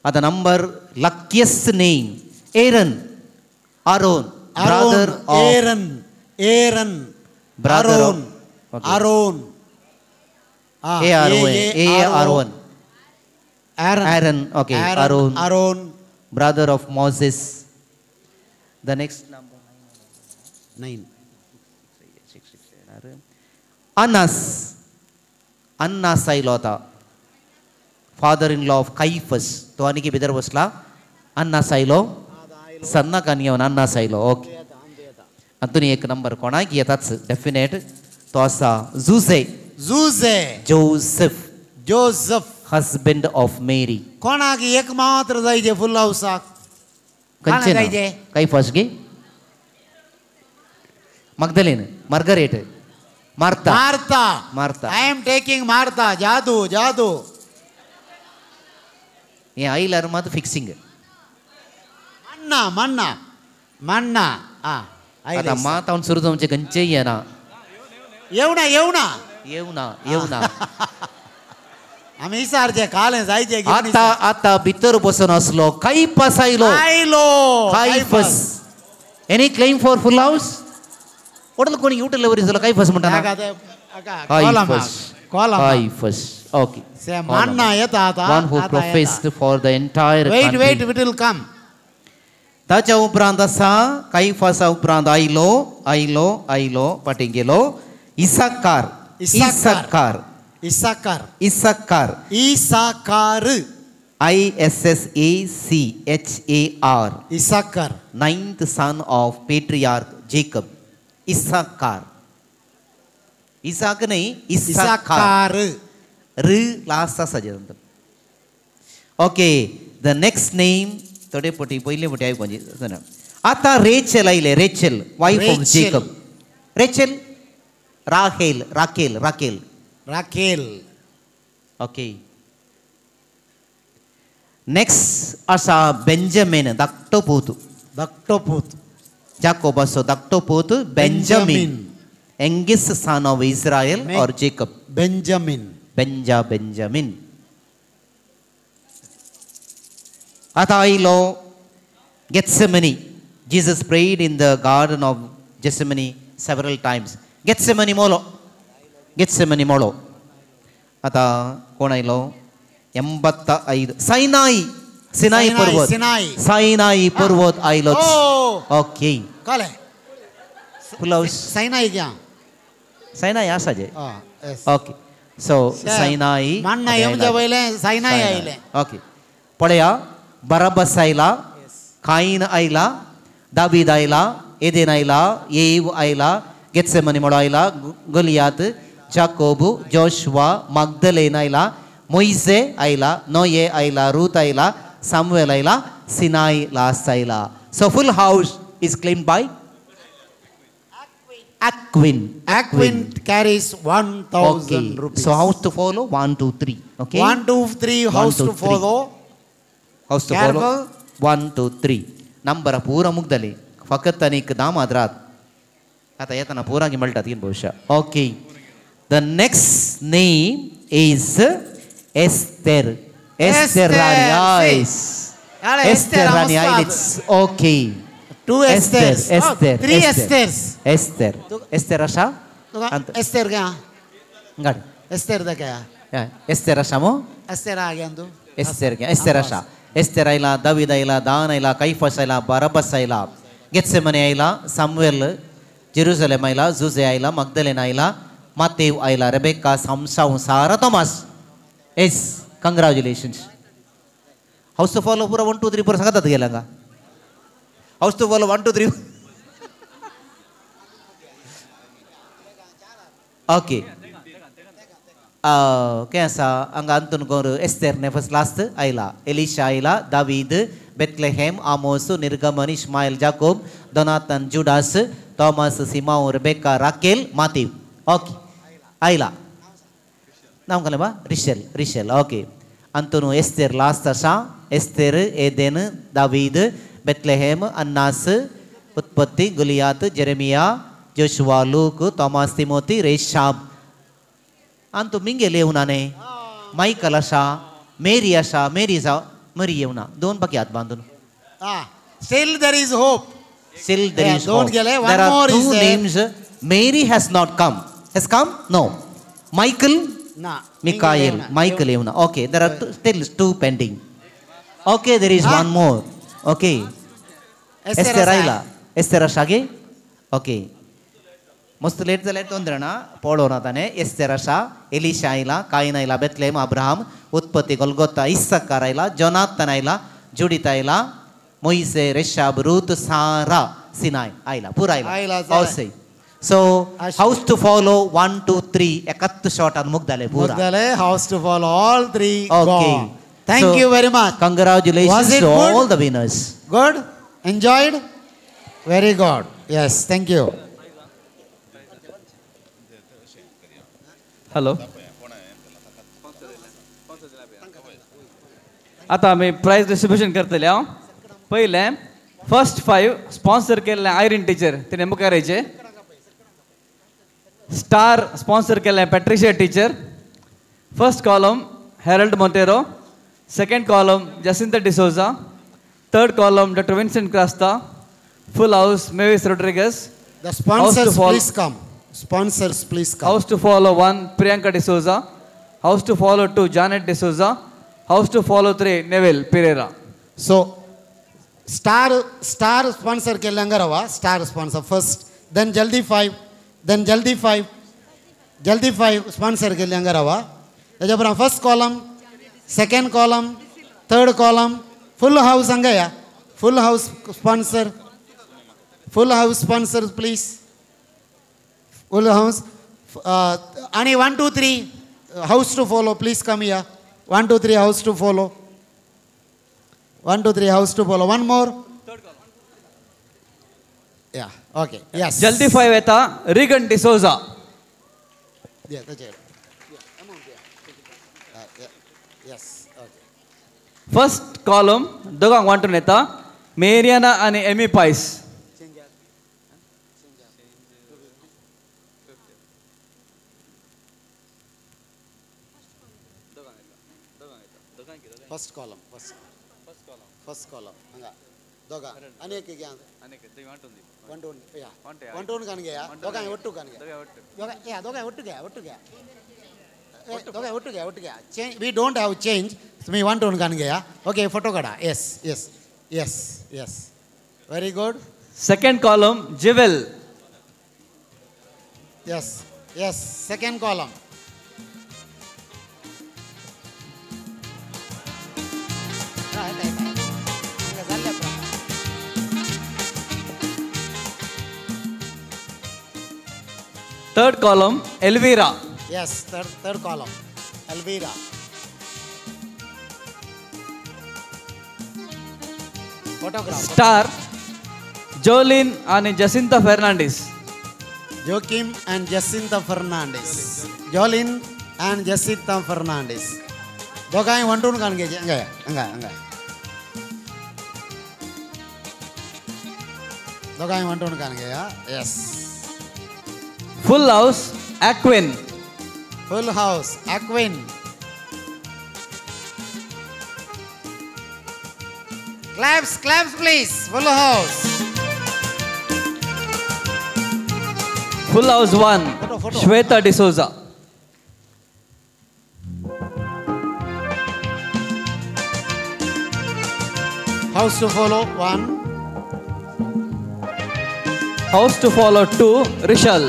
आता number luckiest name Aaron. Aaron. Brother of Aaron. Aaron. Brother Aaron. Aaron. A R O N. A R O N. Aaron. Aaron. Okay. Aaron. Aaron. Brother of Moses. The next number 9. 6 6 7. Annas. Annas आयलो आता, father in law of Caiaphas. तो आनी की भितर बसला. अन्नास आयलो, सन्नाकान येवन अन्नास आयलो. ओके, अंतून एक नंबर कोणाक येताच डेफिनेट. तो आसा Jose. Jose. Joseph. Joseph, husband of Mary. कोणाक एक मात्र जायचे फुल हाऊसाक? खंयचे ना? कायफास गे, Magdalene, Margaret, Martha. Martha. Martha. I am taking Martha. जादू जादू. हे आयल्यार मात फिक्सिंग. मन्ना मन्ना मन्ना. आता मात हांव सुरू जावचें खंयचेय येना. येवना येवना येवना येवना. आमी इसारचे कालें जायचे. आता आता भितर बसून आसलो कायफास आयलो. आयलो Caiaphas. Any claim for full house? Hotel कोणी युटल वरी जालो कायफास म्हणटा. Caiaphas. Caiaphas. Okay. मन्ना येता आता. One who professed for the entire wait wait it will come. ताच्या उपरांत आसा कायफासा उपरांत आयलो आयलो आयलो फाटीं गेलो Issachar. Issachar. Issachar. Issachar. Issachar. I S S A C H A R. Issachar. Ninth son of patriarch Jacob. Issachar. Isaac न्हय, इसाकार. र लास्ट आसा जें. ओके, the next name थोडे पटी पयले पटी आयकुपाचें. आतां रेचल आयले. Rachel, wife of Jacob. Rachel, Rahel, Rachel, Rachel, Rachel. Okay. Next आसा बेंजामीन, धाकटो पूत. धाकटो पूत. जाकोबाचो धाकटो पूत Benjamin, youngest son of Israel or Jacob. Benjamin. Benja Benjamin. आतां आयलो Gethsemane. Jesus prayed in the garden of Gethsemane several times. Gethsemane Molo. Gethsemane मोलो. आतां कोण आयलो? 85 Sinai. Sinai पर्वत. सायनाई पर्वत आयलो. ओके. कळ्ळें. Full house. Sinai घ्या. सायनाई आसा जे. ओके. So Sinai. मन्ना येवच्या पयलें सायनाई आयलें. ओके. पळया, बराबस आयला, कायन आयला, दावीद आयला, एदेन आयला, येव आयला, गेत्सेमनी मोडो आयला, गोलियात, जाकोब, जोशुआ, माग्दलेन आयला, मोइसे आयला, नोये आयला, रूत आयला, सामुएल आयला, सिनाई लास्ट आयला. So full house is claimed by Aquin. Aquin carries 1000 rupees. So house to follow 1 2 3. Okay. 1 2 3 house to follow. House to follow 1 2 3. Number पूरा मुगदले. फकत आनीक दामाद रात. आतां येतना पुरांगी मेळटात तीन बहुशा. Okay. The next name is Esther. Esther Rani. Yes. Esther Rani. It's okay. Two Esthers. Esther. Three Esthers. Esther. Esther आसा? एस्तेर गे. गाड. एस्तेर दाखया. एस्तेर आसा मो? एस्तेर आ गे तू. एस्तेर गे. एस्तेर आसा. एस्तेर आयला, दावीद आयला, दान आयला, कैफस आयला, बारबस आयला, गेत्सेमने आयला, सामुएल जेरुसलेम आयला, जुजे आयला, मगदलेन आयला, मातेव आयला, Rebecca, Samson, Sarah, Thomas. Yes, congratulations. House to follow पुरा 1 2 3 4 सांगतात गेला का? House to follow 1 2 3. Okay. काय आसा हांगा अंतून कोर एस्तेर नेफस लास्ट आयला, एलिशा आयला, दावीद, बेथलेहेम, आमोस, निर्गमन, Ishmael, Jacob, Jonathan, Judas, Thomas, Simao, Rebecca, Rachel, Matthew. Okay आयला. नांव घालें बा? रिशेल. रिशेल. ओके. अंतून एस्तेर लास्ट आसा. एस्तेर, एदेन, दावीद, बेथलेहेम, अन्नास, उत्पत्ती, Goliath, Jeremiah, Joshua, Luke, Thomas, Timothy, Reshab. Antu Mingel येवना न्ही, मायकल आसा, मेरी आसा, मेरी जाव मरी येवना. दोन बाकी हात बांदून. Still there is hope. Still there is hope. There are two names. Mary has not come. Has come? No. Michael? Mikael. Michael येवना. Okay, there are still two pending. Okay, there is one more. Okay. Esther आयला. Esther आसा गे? Okay. मस्त late जाल्यार तोंदर ना पळोवना ताणें. Esther आसा, Elisha आयला, कायन आयला, बेथलेहेम, अब्राहम, उत्पत्ती, गोलगोता, इस्साकार आयला, जोनाथन आयला, जुडीत आयला, मोइसे, रेशाब, रूत, सारा, सिनाय आयला. पुरा आयला. अशें. So house to follow 1 2 3 एकाच शॉटान मुगदाले पुरा. मुगदाले. House to follow all three. Okay. Thank you very much. Congratulations to all the winners. Good. Enjoyed? Very good. Yes, thank you. Hello. आता आमी प्रायज डिस्ट्रिब्युशन करतले. हांव पयलें फर्स्ट 5 स्पॉन्सर केल्लें Irene teacher तिणें मुखार येयचें. स्टार स्पॉन्सर केल्लें Patricia teacher. First column Harold Monteiro, second column Jacinta D'Souza, third column doctor Vincent Crasta, full house Mavis Rodrigues. The sponsors please come. Sponsors please come. House to follow 1 Priyanka D'Souza, house to follow 2 Janet D'Souza, house to follow 3 Neville Pereira. So star sponsor केल्ल्यांक रावा. Star sponsor first, then जल्दी 5, then जल्दी 5, जल्दी 5 sponsor केल्ल्यांक रावा. तेच्या उपरांत first column, second column, third column, full house हांगा या. Full house sponsor, full house sponsor please. Full house. आणि 1 2 3 house to follow please come या. 1 2 3 house to follow. 1 2 3 house to follow. One more. Yeah, okay. Yes. जल्दी 5 येता Reagan D'Souza. Yes, okay. First column दोगांक वांटून येता Mariana आनी Amy Pais. First column, first column. हंगा दोगा अनेक क्या 1 2 या 1 2 कान गया दोगा ಒಟ್ಟು कान गया दोगा या दोगा ಒಟ್ಟು गया ಒಟ್ಟು गया दोगा ಒಟ್ಟು गया ಒಟ್ಟು Gaya. Change we don't have change. So me 1 2 कान गया. Okay, photo काढा. Yes yes yes yes. Very good. Second column Jewel. Yes yes, second column. Third column Elvira. Yes, third column Elvira. Photograph. Star Jolene आणि Jacinta Fernandes. Joachim and Jacinta Fernandes. Jolene and Jacinta Fernandes. दोगांय वांटून कान घेवचें. हांगा हांगा हांगा दोगांय वांटून कान घेया. Yes. Full house Aquin. Full house Aquin. Claps, claps please. Full house. Full house 1 Shweta D'Souza. House to follow 1. House to follow 2 Rishal.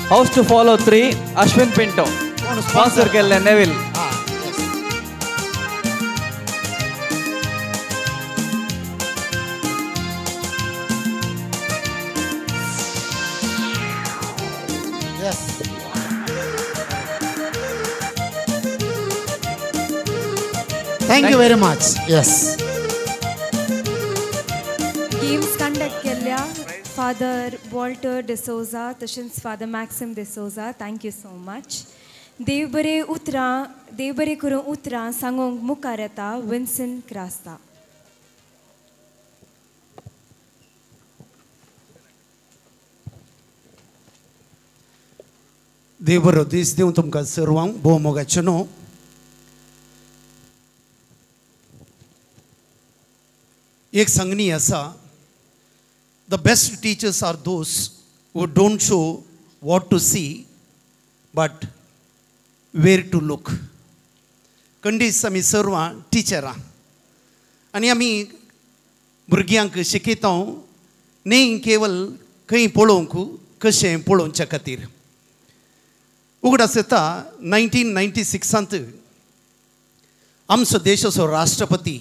House to follow 3 Ashwin Pinto. Sponsor केल्ले Neville. Yes. Thank you very much. Yes. Games conduct केल्ल्या father Walter D'Souza तशेंच father Maxim D'Souza, thank you so much. देव बरें उतरां, देव बरें करूं उतरां सांगूंक मुखार येता विन्सन क्रास्ता. देव बरो दीस दिवं तुमकां सर्वांक भोव मोगाचें न्हू. एक सांगणी आसा, the best teachers are those who don't show what to see but where to look. कंडीस आमी सर्वां टिचरां आनी आमी भुरग्यांक शिकयता न्ही केवल खंय पळोवंक कशें पळोवच्या खातीर. उगडास येता 1996 आमचो देशाचो राष्ट्रपती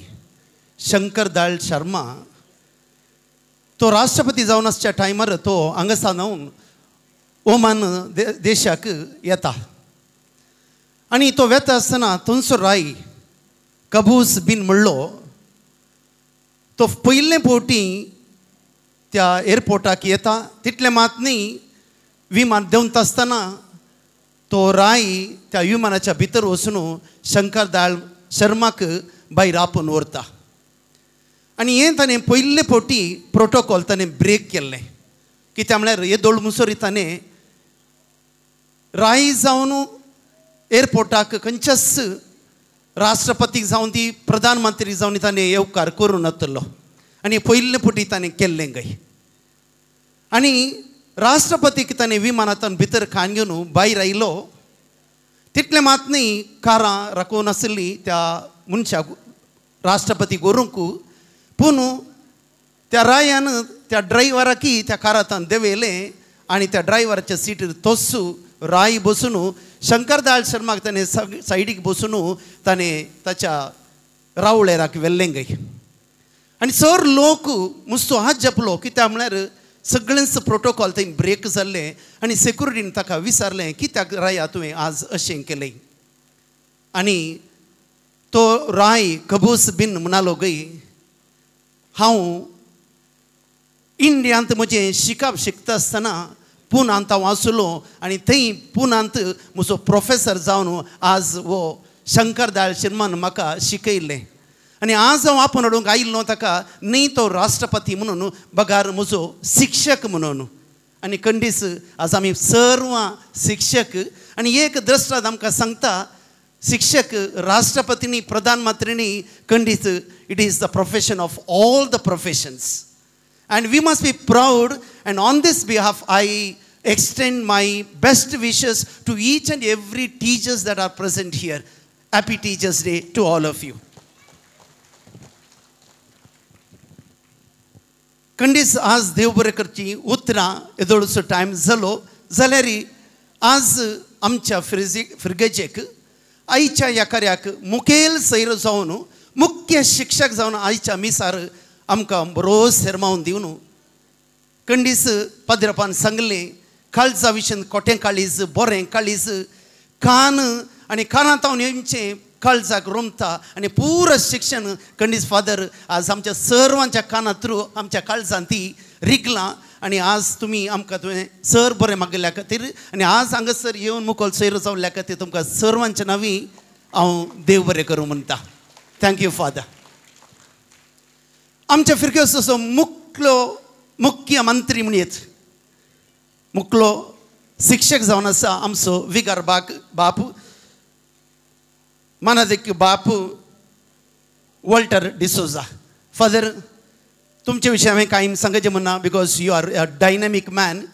शंकर दयाळ शर्मा तो राष्ट्रपती जावन आसच्या टायमार तो हांगासान ओमान देशाक येता आनी तो वेता आसतना थंयसर राय कबूस बीन म्हणलो तो पयले फावटी त्या एअरपोर्टाक येता. तितलें मात न्ही, विमान देंवता आसतना तो राय त्या विमानाच्या भितर वचून शंकर दयाळ शर्माक भायर आपोवन व्हरता आनी हें ताणें पयले फावटी प्रोटोकॉल ताणें ब्रेक केल्लें. कित्याक म्हळ्यार येदोळ मुसोरी ताणें राय जावन एअरपोर्टाक खंयच्याच राष्ट्रपतीक जावन ती प्रधानमंत्री जावन ताणें येवकार करूं नातलो आनी पयले फावटी ताणें केल्लें गय. आनी राष्ट्रपतीक ताणें विमानांतल्यान भितर खाण घेवन भायर आयलो. तितलें मात न्ही, कारां राखून आसली त्या मनशाक राष्ट्रपतीक व्हरूंक, पूण त्या रायान त्या ड्रायव्हराकी त्या कारांतल्यान देंवयलें आनी त्या ड्रायव्हराच्या सिटीर तोच राय बसून शंकर दयाळ शर्माक ताणें सायडीक बसून ताणें ताच्या रावळेराक व्हेल्लें गय. आनी सर लोक मुस्तो हात जपलो कित्याक म्हळ्यार सगळेंच प्रोटोकॉल थंय ब्रेक जाल्लें आनी सेक्युरिटीन ताका विचारलें कित्याक राया तुवें आज अशें केलें. आनी तो राय कबूस बीन म्हणालो गय, हांव इंडियांत म्हजें शिकप शिकता आसतना पुनांत हांव आसलो आनी थंय पुनांत म्हजो प्रोफेसर जावन आज हो शंकर दयाळ शर्मान म्हाका शिकयल्लें आनी आज हांव आपोवन हाडूंक आयिल्लो ताका न्ही तो राष्ट्रपती म्हणून बगार म्हजो शिक्षक म्हणून. आनी कंडीस आज आमी सर्वां शिक्षक आनी एक द्रश्टांत आमकां सांगता शिक्षक राष्ट्रपतींनी प्रधानमंत्रींनी कंडीस it is the profession of all the professions and we must be proud. And on this behalf I extend my best wishes to each and every teachers that are present here. Happy Teachers Day to all of you. कंडीस आज देव बरें करची उतरां येदोळचो time जालो जाल्यार आज आमच्या फिर्गजेक आयच्या ह्या कार्याक मुखेल सैर जावन मुख्य शिक्षक जावन आयच्या मिसार आमकां बरो सेरमावन दिवन कंडीस पाद्रपान सांगलें काळजा विशीं कोटें काळीज बरें काळीज कान आनी कानांत हांव येवचें काळजाक रोमता आनी पुरो शिक्षण कंडीस फादर आज आमच्या सर्वांच्या काना थ्रू आमच्या काळजान ती रिगलां आनी आज तुमी आमकां तुवें सर बरें मागिल्ल्या खातीर आनी आज हांगासर येवन मुखल सैर जावल्या खातीर तुमकां सर्वांच्या नांवी हांव देव बरें करूं म्हणटा. Thank you father. आमच्या फिरक्योसो मुखलो मुख्यमंत्री म्हणयत मुखलो शिक्षक जावन आसा आमचो विगार बाप मानादीक बापू वॉल्टर डिसोजा. फादर, तुमचे विशीं हांवें कांय सांगचें म्हणना because you are a dynamic man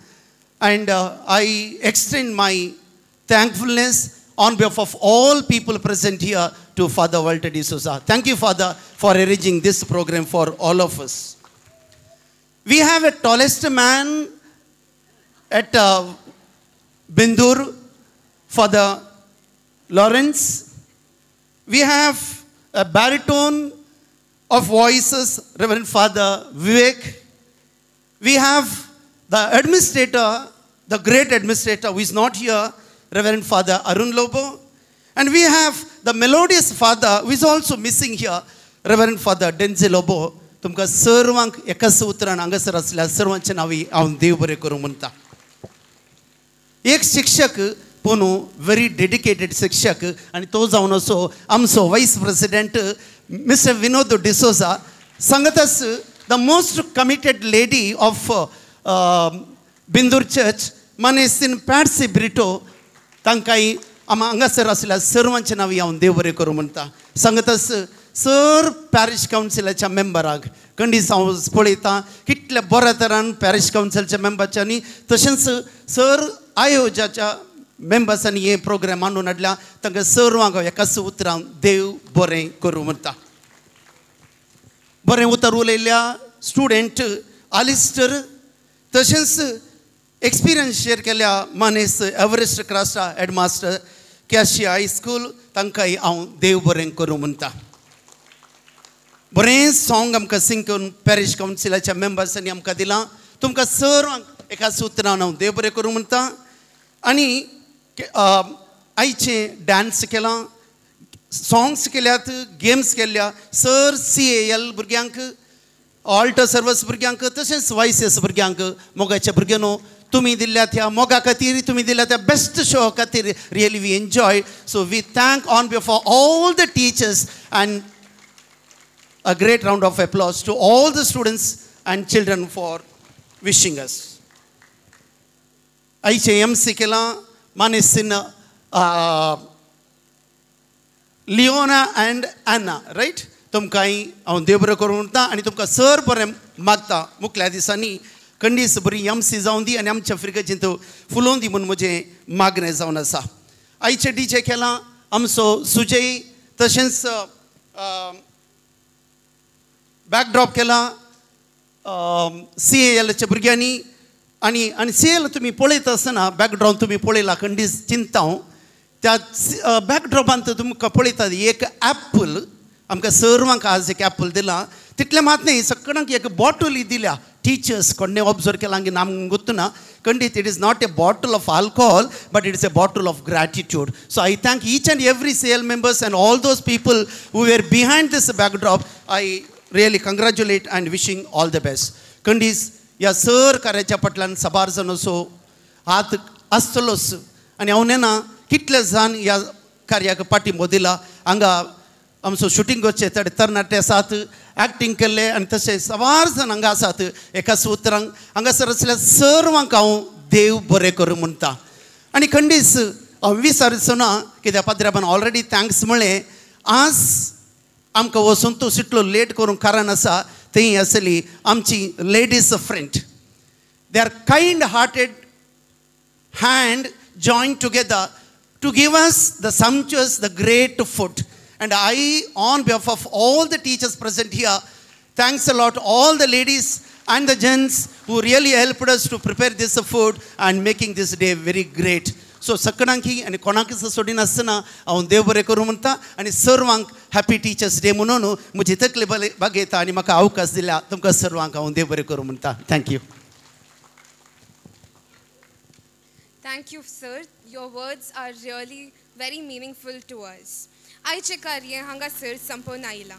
and I extend my thankfulness on behalf of all people present here to Father Walter D'Souza. Thank you, Father, for arranging this program for all of us. We have a tallest man at Bindur, Father Lawrence. We have a baritone of voices, Reverend Father Vivek. We have the administrator, the great administrator who is not here, Reverend Father Arun Lobo. And we have the melodious father who is also missing here, Reverend Father Denzel Lobo. तुमकां सर्वांक एकाच उतरान हांगासर आसल्या सर्वांचे नांवी हांव देव बरें करूं म्हणटा. एक शिक्षक पूण व्हेरी डेडिकेटेड शिक्षक आनी तो जावन असो आमचो vice president mister Vinod D'Souza. सांगताच the most committed lady of Bindur church मानेस्तीन Patsy Brito, तांकांय आम हांगासर आसल्या सर्वांचे नांवी हांव देव बरें करूं म्हणटा. सांगताच सर पॅरिश कावन्सिलाच्या मेंबराक कंडीस हांव पळयतां कितल्या बऱ्या तरान पॅरिश कावन्सिलच्या मेंबरांनी तशेंच सर आयोजाच्या मेंबर्सांनी हे प्रोग्राम मांडून हाडल्या, तांकां सर्वांक एकाच उतरान देव बरें करूं म्हणटा. बरें उतर उलयल्या स्टुडंट आलिस्टर, तशेंच एक्सपिरियन्स शेअर केल्या मानेस एवरेस्ट क्रास्टा हेडमास्टर कॅशी हायस्कूल, तांकांय हांव देव बरें करूं म्हणटा. बरें सॉंग आमकां सिंग करून पॅरिश कावन्सिलाच्या मेंबर्सांनी आमकां दिलां, तुमकां सर्वांक एका सुत्रान हांव देव बरें करूं म्हणटा. आनी आयचें डांस केलां, सॉंग्स केल्यात, गेम्स केल्या सर CAL भुरग्यांक, ऑल्टर सर्वस भुरग्यांक, तशेंच वायसीएस भुरग्यांक. मोगाच्या भुरग्यांनो, तुमी दिल्ल्या त्या मोगा खातीर, तुमी दिल्ल्या त्या बेस्ट शो खातीर really we enjoy. So we thank on behalf of all the teachers and a great round of applause to all the students and children for wishing us. आयचे MC केलां मानेस्तीन लिओना अँड एना, रायट? तुमकांय हांव देव बरें करूं म्हणटा आनी तुमकां sir बरें मागता मुखल्या दिसांनी कंडीस बरी MC जावन दी आनी आमच्या फिर्गजेंत फुलोवन दी म्हूण म्हजें मागणें जावन आसा. आयचे DJ केलां आमचो सुजय, तशेंच बॅकड्रॉप केला CALच्या भुरग्यांनी. आनी आनी CAL तुमी पळयता आसतना बॅकड्रॉप तुमी पळयला खंडीस चिंता हांव त्या बॅकड्रॉपांत तुमकां पळयता एक एप्पल आमकां सर्वांक आज एक एप्पल दिलां, तितलें मात न्ही सगळ्यांक एक बॉटलूय दिल्या. टिचर्स कोणें ऑब्जर्व केलां की नाम गोत्तुना खंडीत it is not a bottle of alcohol but it is a bottle of gratitude. So I thank each and every CL members and all those people who were behind this backdrop. I really congratulate and wishing all the best. खंडीस ह्या sir कार्याच्या फाटल्यान साबार जाण असो हात आसतलोच आनी हांव नेना कितले जाण ह्या कार्याक पाठिंबो दिला. हांगा आमचो शुटींग करचे थोडे तरणाटे आसात, एक्टींग केल्ले आनी तशें साबार जाण हांगा आसात. एका उतरांक हांगासर आसल्या सर्वांक हांव देव बरें करूं म्हणटा. आनी खंडीस हांव विसरचो ना कित्याक पाद्र्याबान ऑलरेडी thanks म्हळें. आज आमकां वचून तो इतलो लेट करूंक कारण आसा थंय आसली आमची ladies friend. They are kind hearted hand join together to give us the sumptuous, the great food. And I, on behalf of all the teachers present here, thanks a lot all the ladies and the gents who really helped us to prepare this food and making this day very great. So सगळ्यांकी आनी कोणाकच सोडिनासतना हांव देव बरें करूं म्हणटा आनी सर्वांक happy teachers day म्हणून म्हजी तकली बागयता आनी म्हाका अवकाश दिल्या तुमकां सर्वांक हांव देव बरें करूं म्हणटा. Thank you. Thank you, sir. Your words are really very meaningful to us. आयचें कार्य हांगासर संपोवन आयलां.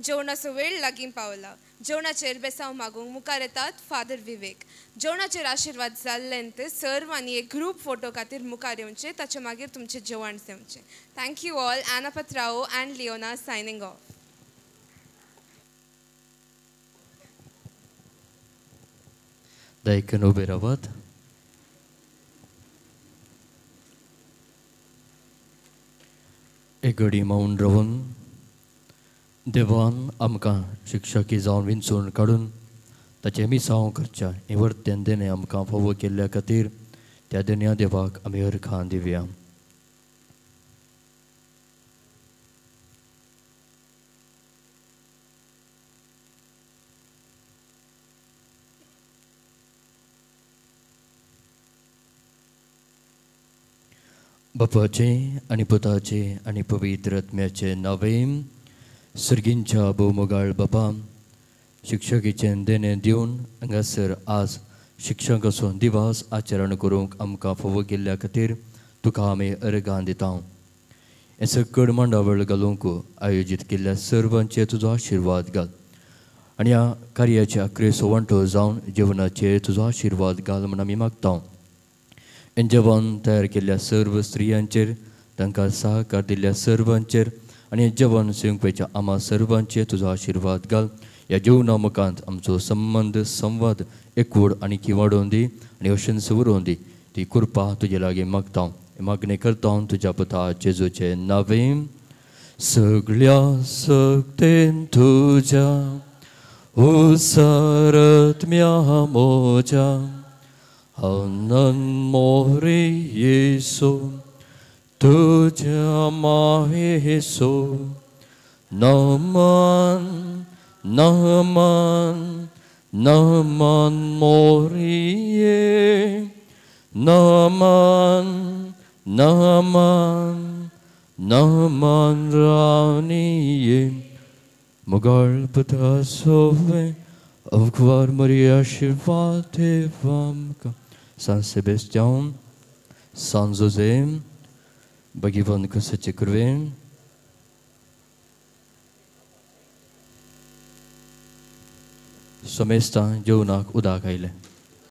जेवणाचो वेळ लागीं पावला. जेवणाचेर बेसांव मागूंक मुखार येतात फादर विवेक. जेवणाचेर आशिर्वाद जाल्ल्यान सर्वांनी एक ग्रूप फोटो खातीर मुखार येवचें, ताचे मागीर तुमचें जेवण जेवचें. Thank you all. Anna Patrao and Leona signing off. दयेकून उबे रावात. एक एक घडी मावन रावन देवान आमकां शिक्षकी जावन विंचून काडून ताचें मिसांव करच्या हें वर्तेन देणें आमकां फावो केल्ल्या खातीर त्या देण्या देवाक आमी अर्खां दिवया. बापाचे आनी पुताचे आनी पवित्र आत्म्याचे नांवे सर्गींच्या भोवमोगाळ बापा, शिक्षकीचें देणें दिवन हांगासर आज शिक्षकाचो दिवस आचरण करूंक आमकां फावो केल्ल्या खातीर तुका आमी अर्गां दिता. हें सकड मांडावळ घालूंक आयोजीत केल्ल्या सर्वांचेर तुजो आशिर्वाद घाल आनी ह्या कार्याचे आक्रेसो वांटो जावन जेवणाचेर तुजो आशिर्वाद घाल म्हूण आमी मागता. हें जेवण तयार केल्ल्या सर्व स्त्रियांचेर, तांकां सहकार दिल्ल्या सर्वांचेर आनी हें जेवण सेवपाच्या आमा सर्वांचेर तुजो आशिर्वाद घाल. ह्या जेवणा मुखांत आमचो संबंद संवाद एकवड आनी वाडोवन दी आनी अशेंच उरोवन दी. ती कृपा तुजे लागीं मागता, मागणें करता तुज्या पुता जेजूचे नांवे. सगळ्या सक्तेन तुज्या उसारत्म्या मोज्या आनंद मोरे येसो तुज्या माहेसो नमन नमन नमन मोरिये नमन नमन नमन रानिये. मोगाळ पुता सोवे अवघवार मरिया आशिर्वाद देव आमकां. San Sebastian, San Jose, Bhagavan Kosache Kurve. समेस्तां जेवणाक उदक आयलें.